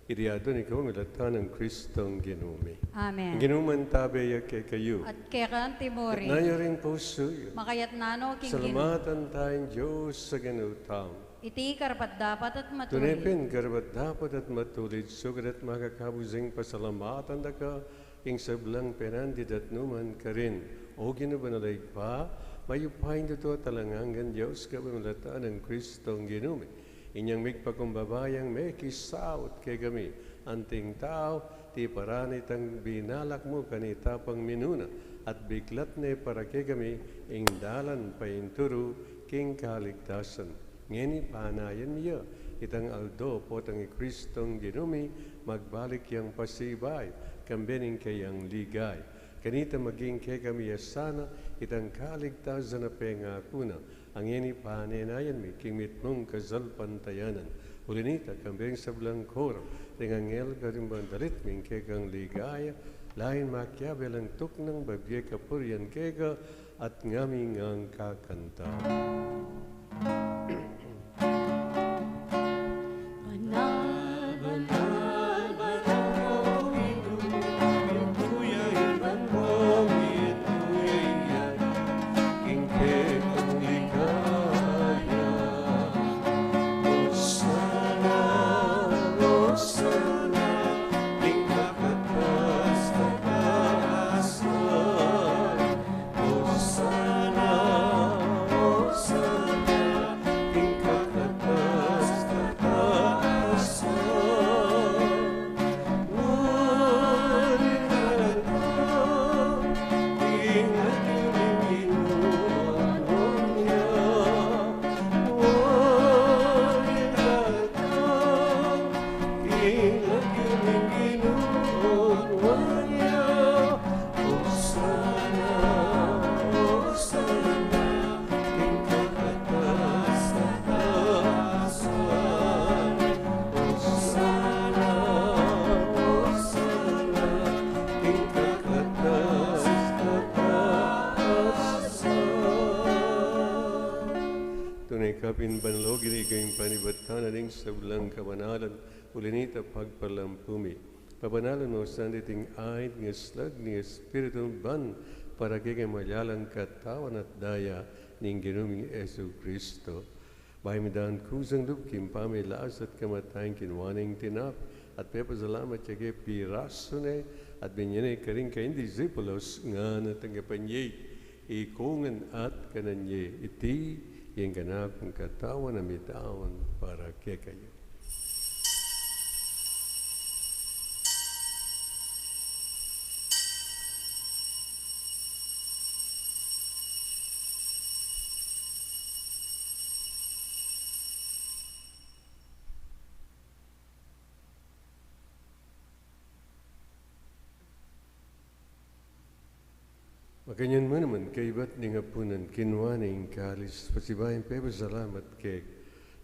Iti aduan mi king lagyu nang Kristong Ginu mi. Amen. Ing Ginu mantabe ya kekayu. At keka mu rin. Itas yu ring pusu yu. Makaitas no king Ginu. Salamatan taya ing Dios a Ginu tamu. Iti karapat-dapat at matulid. Tune pin karapat-dapat at matulid, sukat at makakabus ing pasalamatan da ka king sablang penandi at nukarin man. O Ginu, banal a Ibpa, mayupayang tutu at alang anggang Dios, kapamilatan nang Kristong Ginu mi. Inyang migpakumbaba yang mekisaut kekami, anting tau, Iti para na itang binalak mu kanita pang minuna, at biklat ne para kekami ing dalan painturu king kaligtasan. Ngeni panayan mi ya, itang aldo potang i Kristong Ginu mi magbalik yang pasibayu, kambe ning kayang ligaya. Kanita maging kekami ya sana itang kaligtasan a pengaku na, a ngeni panenayan mi king mitmung kasalpantayanan. Uli nita, kambe ning sablang koro ding anghel karing bandalit mi ing kekang ligaya, lain makiabe lang tuknang babie kapurian keka, at ngami ngang kakanta. Banal, banal, banal, o Ginu, ituya ing banua mu, ituya ing yaya king kekang ligaya. Osana, Osana king kakatas-katasan. Osana, Osana king kakatas-katasan. Wari na ita ing atiu ning Ginu, wari na ita ing atiu ning Ginu, wari na. Osana, Osana king kakatas-katasan. Osana, Osana king kakatas-katasan. Tune kapin banal, o Ginu, ika ing panibatan na ning sablang kabanalan, uli nita pagpalampu mi. Pabanalan mu sana iting ain king aslag ning Espiritu mu, ban para kekami maging katawan at daya ning Ginu ming Jesucristo. Bayu mi dang kusang lub king pamilasa at kamatayan, kinua ne ing tinape at pepasalamat ya keka, pirasu ne at binye ne karing kayang disipulos, ngana, tanggapan ye iti, ikongan at kanan ye, iti ing kanakung katawan a mitawan para kekayu. Makanyan mu naman, kaybat ning apunan, kinua ne ing kalis, pasibayu yang pepasalamat keka,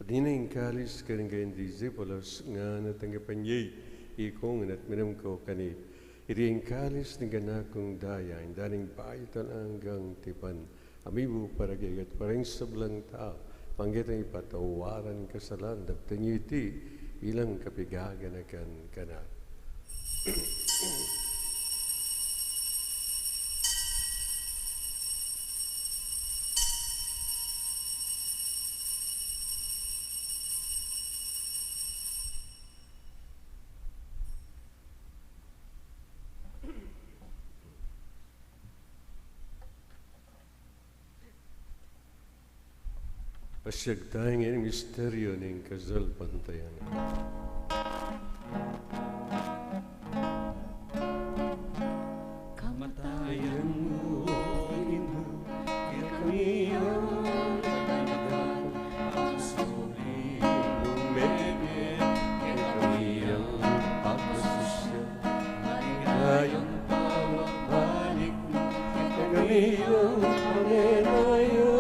at ini ing kalis karing kayang disipulos, ngana, tanggapan ye iti, ikongan at minum kayu keni. Iti ing kalis ning kanakung daya, ing daya ning bayu at alang anggang tipan, a mibu para kekayu at para king sablang tau, pangketang ipatawaran ing kasalanan. Daptan ye iti bilang kapaganakan kanaku. Pasiag taya ngeni king misteryu ning kasalpantayanan. Kamatayan mu, Ginu, kekami yang katayngan, at sulung mebie, kekami yang pagkasusian, maligayang pagbabalik mu, kekami yang panenayan.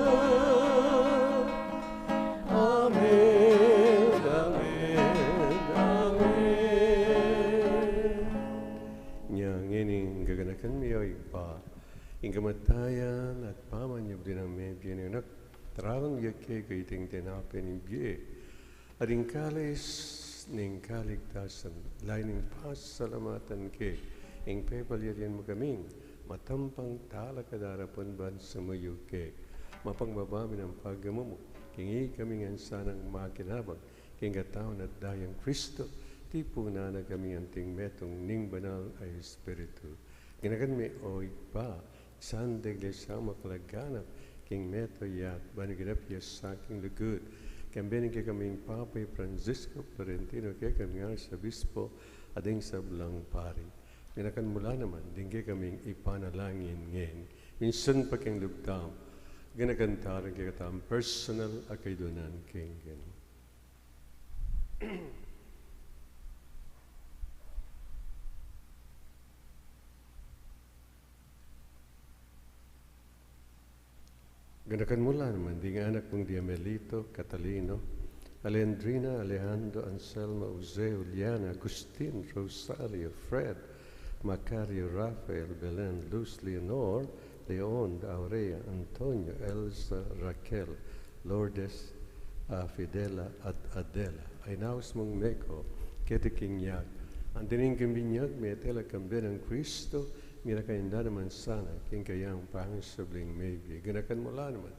Amen, amen, amen. Nya ngeni gaganakan mi, o Ibpa, ing kamatayan at pamanyubli nang mebie ning Anak, taragan mi keka iting tinape ning bie at ing kalis ning kaligtasan, lalu ning pasalamatan ke ing pepalyarian mu kaming matampang talakad arapan ban sumuyu keka. Mapakumbaba mi nang pagmamung king ikami ngan sanang makinabang king katawan at dayang Kristo, tipunan na kami anting metung ning Banal a Espiritu. Ganakan me, o Ibpa, ing Santa Iglesia mu a makalaganap king mabilug a yatu, ban maganap ya sa king lugud. Kambe ning kekaming Papa i Francisco Florentino, kekaming Arsobispo at ding sablang pari. Ganakan mu la naman ding kekaming ipanalangin ngeni, minsan pa king lub tamu, ganakan tala ring kekatamung personal a kaidunan king Ginu. Ganakan mu la naman ding anak mung Diamelito, Catalino, Alejandrina, Alejandro, Anselmo, Jose, Juliana, Agustin, Rosario, Fred, Macario, Rafael, Belen, Luz, Leonor, Leon, Aurea, Antonio, Elsa, Raquel, Lourdes, a, Fidela, at Adela. Ay naus mung Meko, keti king yag. Anti ning king binyag, mete la kambe nang Kristo, mirakan da naman sana king kayang pangasubling mebie. Ganakan mu la naman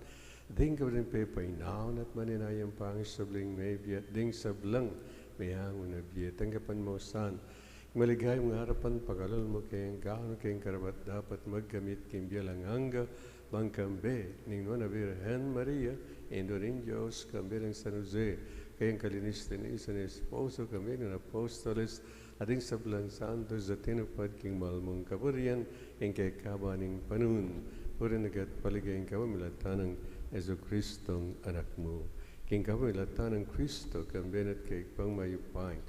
ding kabud ning pepainaun at maninayang pangasubling mebie, at ding sablang meangu na bie. Tanggapan mu sana ing maligayang arapan, pakalulu mu keng angga, keng karapat-dapat magkamit king bie alang angga, bang kambe ning Nuan a Birhen Maria, Indu ning Dios, kambe nang San Jose, kayang kalinis-linisan a esposo, kambe ning apostoles, at ding sablang santos a tinupad king mal mung kaburian king kekaban ning panaun. Purian at paligayan ka, kapamilatan nang Jesucristong Anak mu. King kapamilatan nang Kristo, kambe na at keka mayupaya,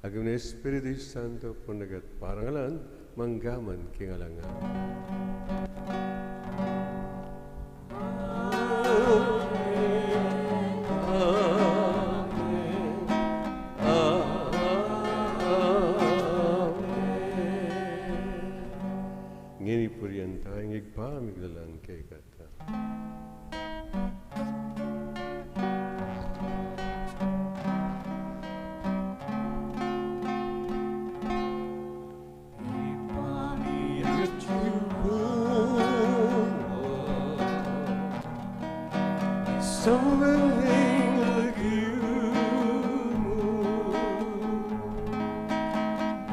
agum ning Espiritu Santo, purian at parangalan, mangga man king alang angga. Amen. Amen. Ngeni purian taya ing Ibpa, miglalang kekata.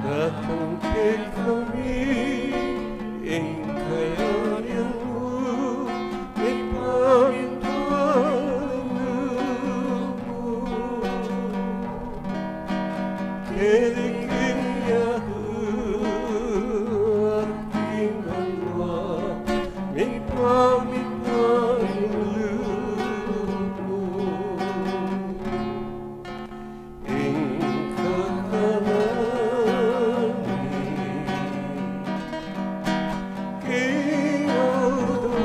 Datang kekami ing kayarian mu, ing pamintulung mu. Keti king yaku at king banua, mipamintuan ing lub mu. Ing kakanan mi king aldo-aldo,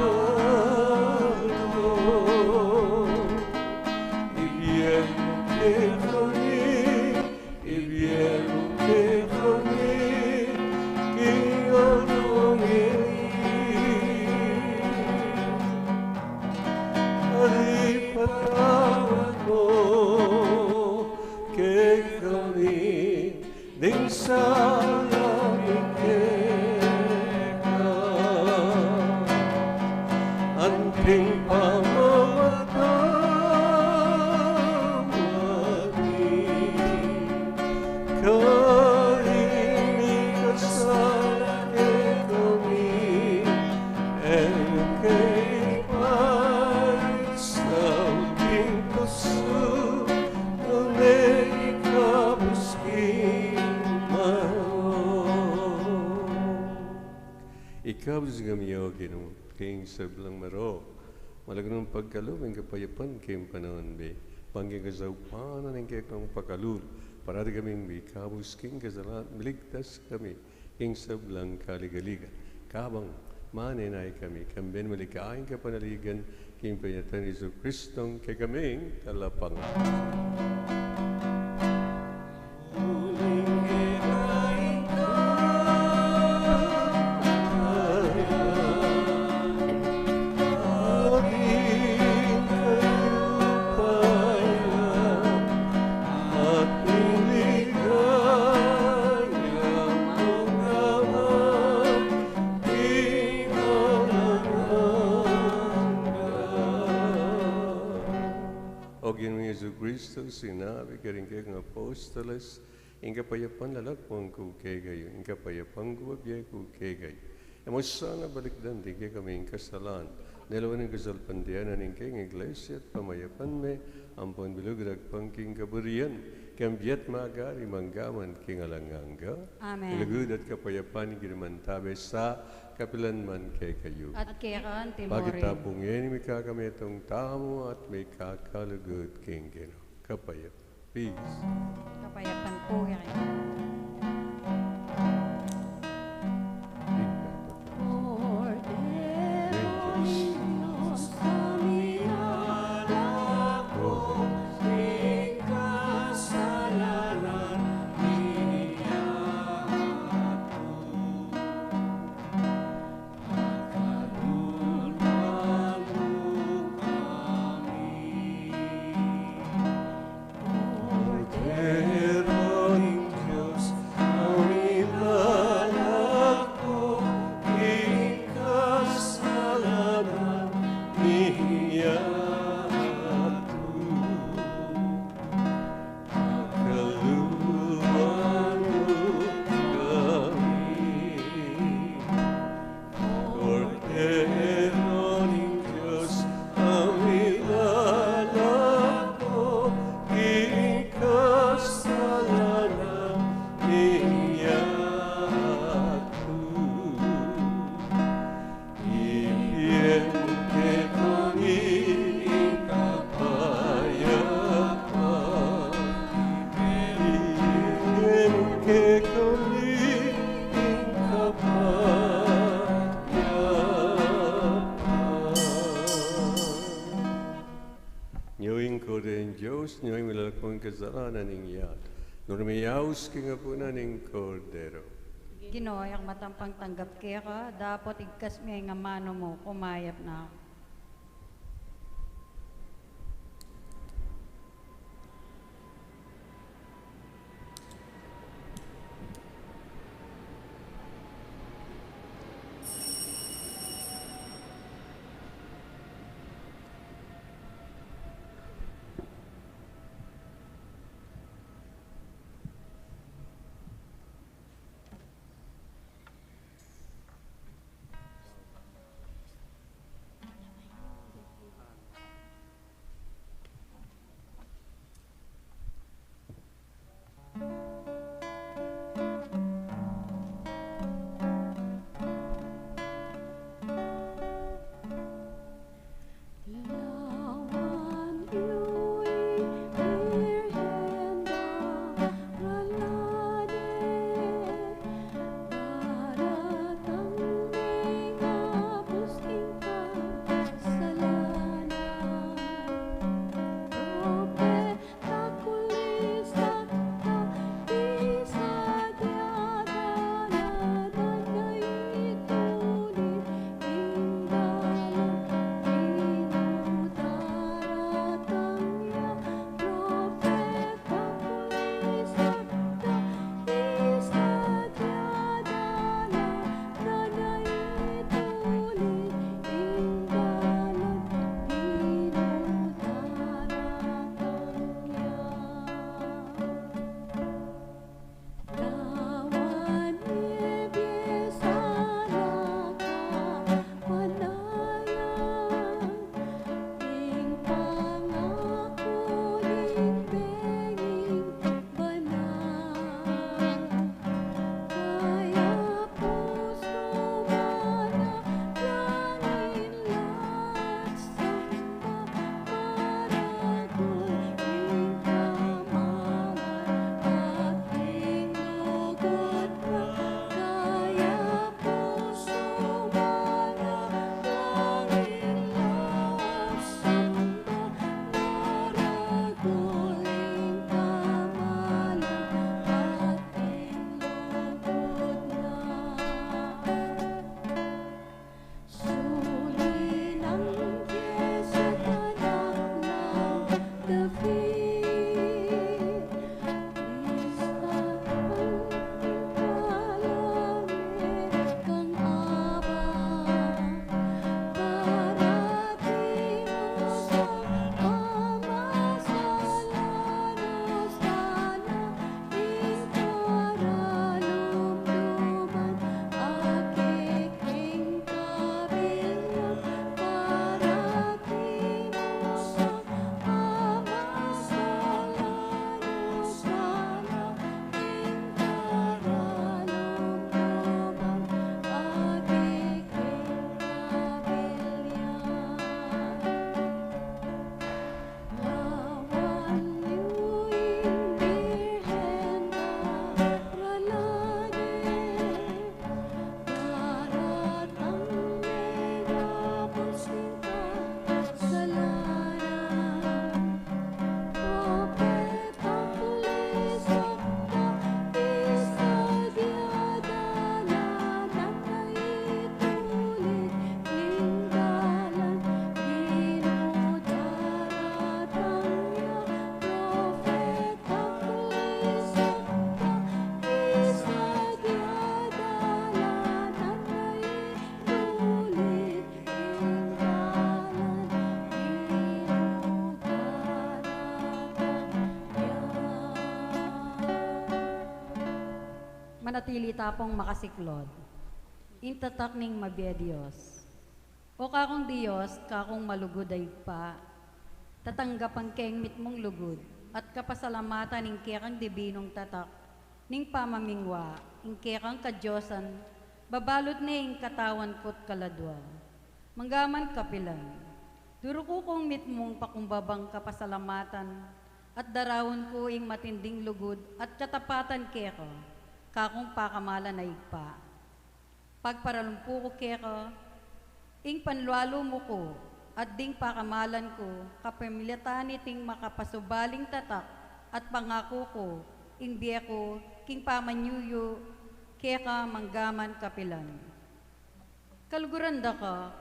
ibie mu kekami, ibie mu kekami king aldo ngeni. At ipatawad mu kekami ding sala mi keka, anting pamamatawad mi karing mikasala kekami, e mu ke ipaisaul king pusu, nune ikabus king marok. Ikabus kami, O Ginu, king sablang marok, malaga nang pagkalub ing kapayapan king panaun mi, bang king kasaupan ning kekang pakalulu, parati kaming mikabus king kasalan, miligtas kami king sablang kaligaligan, kabang manenaya kami king maligayang kapanaligan, king pamilatan nang Jesucristong kekaming Talapangabus. O Ginu Jesucristo, sinabi karing kekang apostoles, ing kapayapan lalakwan ku kekayu, ing kapayapan ku bibie ku kekayu. E mu sana balikdan ding kekaming kasalan, nune lawan ing kasalpantayanan ning kekang Iglesia at pamayapan me, ampon bilug ragpang king kaburian Kambiat magari mangga man king alang angga. Amen. Lugud at kapayapan ing girman tabe sa kapilan man kekayu. At keka anti. Bakit rin. Tapu ngeni mikakametung tamu at mikakalugud king Ginu. Kapayap. Peace. Kapayapan pu kekayu. Kordero ning Dios, a milalako king kasalanan ning yatu. Ibie mu kekami ing kapayapan. Ibie mu kekami ing kapayapan. Nyo ing Kordero ning Dios, nyo ing milalako king kasalanan ning yatu. Nune miyaus king apunan ning Kordero. Ginu, e ku matampang tanggap keka, dapot igkas mu ing amanu mu, kumayap na ku. Atili ta pung makasiklod. Ing tatak ning mabie Dios. O kakung Dios, kakung malugud a Ibpa, tatanggapan keng mitmung lugud at kapasalamatan ing kekang dibinung tatak ning pamamingwa, ing kekang kadiosan, babalut ne ing katawan ku't kaladua. Manggaman kapilan. Duruku kung mitmung pakumbabang kapasalamatan, at daraun ku ing matinding lugud at katapatan keka, kakung pakamalan a Ibpa. Pagparalumpu ku keka, ing panlualu mu ku, at ding pakamalan ku, kapamilatan niting makapasubaling tatak at pangaku ku, ing bie ku, king pamanyuyu, keka manggaman kapilan. Kaluguran da ka,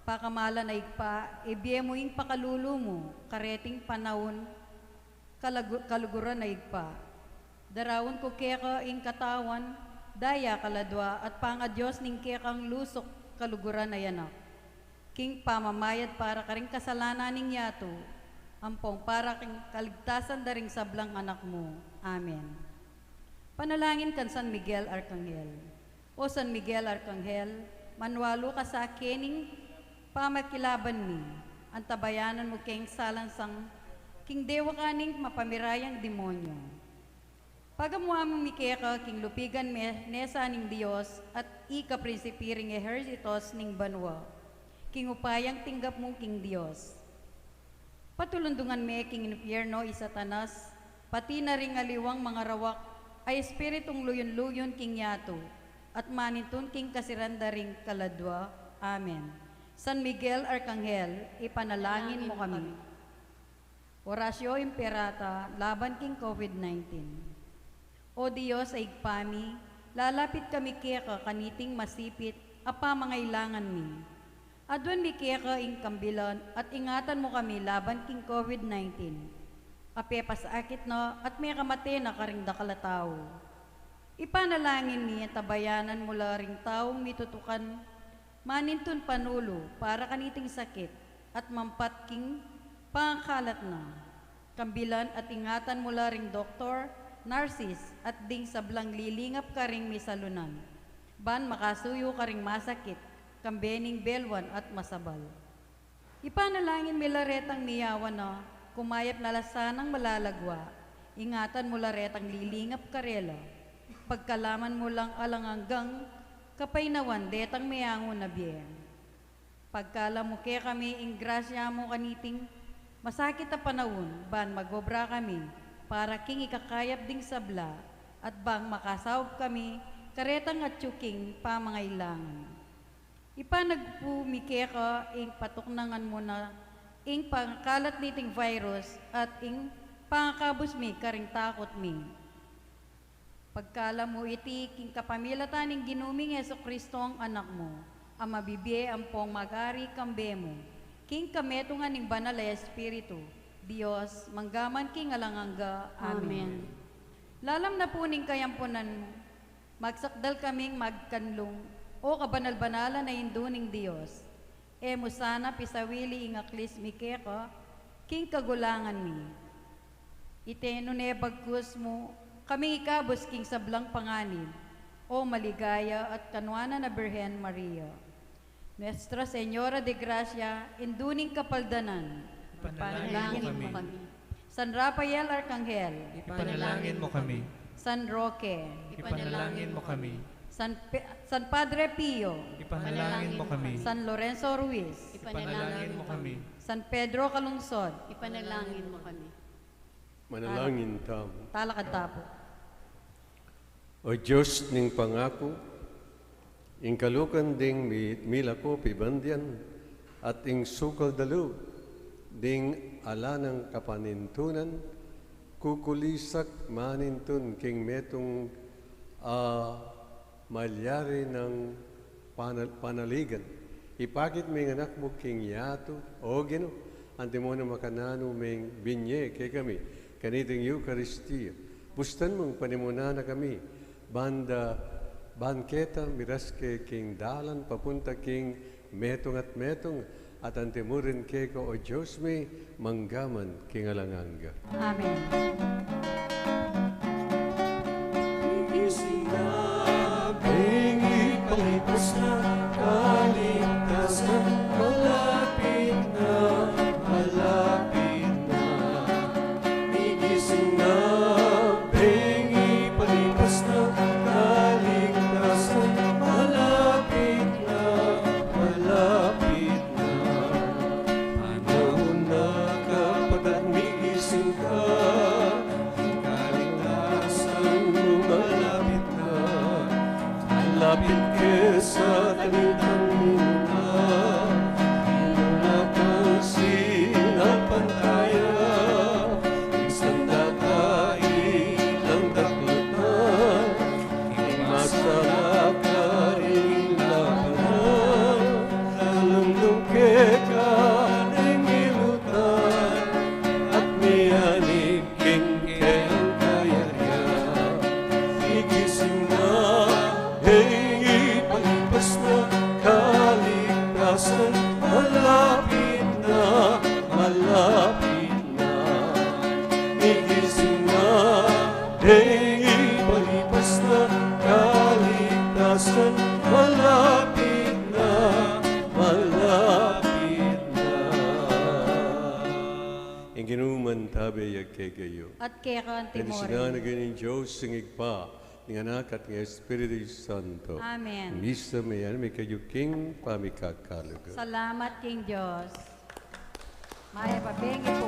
pakamalan a Ibpa, ibie mu ing pakalulu mu, kareting panaun, kalagu-, kaluguran a Ibpa. Daraun ku keka ing katawan, daya kaladua, at pangadios ning kekang lusuk kaluguran a Anak. King pamamayad para karing kasalanan ning yatu, ampong para king kaligtasan da ring sablang anak mu. Amen. Panalangin kan San Miguel Arcangel. O San Miguel Arcangel, manwalu ka sa kening pamakilaban mi, antabayanan mu keng salansang, king dewa ka ning mapamirayang demonyo. Pagamuan mu mi keka king lupigan me-, mesa ning Dios at ika prinsipi ring ehersitos ning banua, king upayang tinggap mu king Dios. Patulundungan me king infierno i Satanas, pati na ring aliwang mangarawak a espiritung luyun-luyun king yatu, at manintun king kasiran da ring kaladua. Amen. San Miguel Arcangel, ipanalangin mu kami. Oratio Imperata laban king COVID nineteen. O Dios a Ibpa mi, lalapit kami keka kaniting masipit a pamangailangan mi. Aduan mi keka ing kambilan at ingatan mu kami laban king COVID nineteen. A pepasakit na at mekamate na karing dakal a tau. Ipanalangin mi, antabayanan mu la ring taung mitutukan, manintun panulu para kaniting sakit at mampat king pangakalat na. Kambilan at ingatan mu la ring doktor, narsis, at ding sablang lilingap karing misalunan, ban makasuyu karing masakit, kambe ning beluan at masabal. Ipanalangin mi la retang miyawan na, kumayap na la sanang malalagua, ingatan mu la retang lilingap karela, pagkalaman mu lang alang anggang kapaynawan detang meangu na bie. Pagkalub mu kekami ing grasya mu kaniting masakit a panaun, ban magobra kami para king ikakayap ding sabla, at bang makasaup kami karetang atyu king pamangailangan. Ipanagpu mi keka ing patuknangan mu na ing pangakalat niting virus at ing pangakabus mi karing takut mi. Pagkalub mu iti king kapamilatan ning Ginu ming Jesucristo a Anak mu, a mabibie ampong mag-ari kambe mu, king kametungan ning Banal a Espiritu, Dios, manggaman king alang angga. Amen. Amen. Lalam na pu ning kayampunan mu, magsakdal kaming magkanlung, o kabanal-banalan a Indu ning Dios. E mu sana pisawili ing aklis mi keka king kagulangan mi. Iti nune bagkus mu kaming ikabus king sablang panganib, o maligaya at kanuanan a Birhen Maria. Nuestra Señora de Gracia, Indu ning Kapaldanan. Ipanalangin mu kami. San Rafael Arcangel. Ipanalangin mu kami. San Roque. Ipanalangin mu kami. San Pe-, San Padre Pio. Ipanalangin mu kami. San Lorenzo Ruiz. Ipanalangin mu kami. San Pedro Calungsod. Ipanalangin mu kami. Manalangin tamu. Talakad ta pu. O Dios ning pangaku, ing kalukan ding mi-, milako pibandian, at ing sukal dalu ding ala nang kapanintunan, kukulisak manintun king metung a malyari nang panal-, panaligan. Ipakit me ing Anak mu king yatu, o Ginu, antimo nang makananu meng binye kekami kaniting Eukaristia. Bustan mung panimunan na kami, ban da, ban keta miras ke king dalan papunta king metung at metung, at antimurin keka, o Dios mi, manggaman king alang angga. Amen. Igising na, deng ipalipas na, kaligtasan malapit na, malapit na. Ing Ginu mantabe ya kekayu. At keka naman. Bendisyonan na kayu ning Dios, ing Ibpa, ning Anak, at ning Espiritu Santo. Amen. Misa mayan, mikayu king pamikakalugud. Salamat king Dios. Mayap a bengi pu.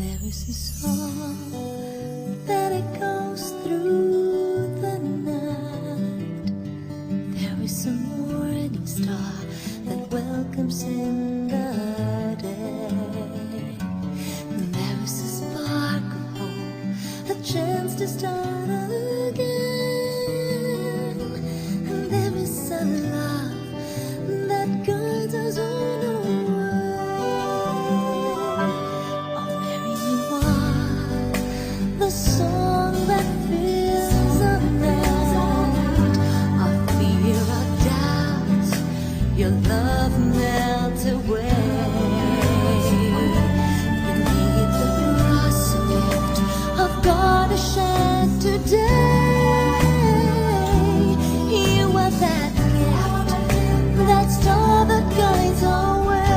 There is a song that echoes through the night. There is a morning star that welcomes in the day. There is a spark of hope, a chance to start again. And there is a love that guides us on our way. Oh, Mary, you are the song that fills the night. Our fear, our doubts, your love melt away. Beneath the cross, a gift of God is shed today. You are that gift, that star that guides our way.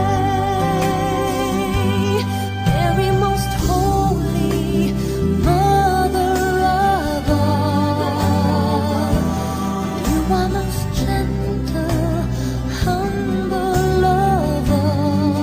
Mary, most holy Mother of all, you are most gentle, humble of all.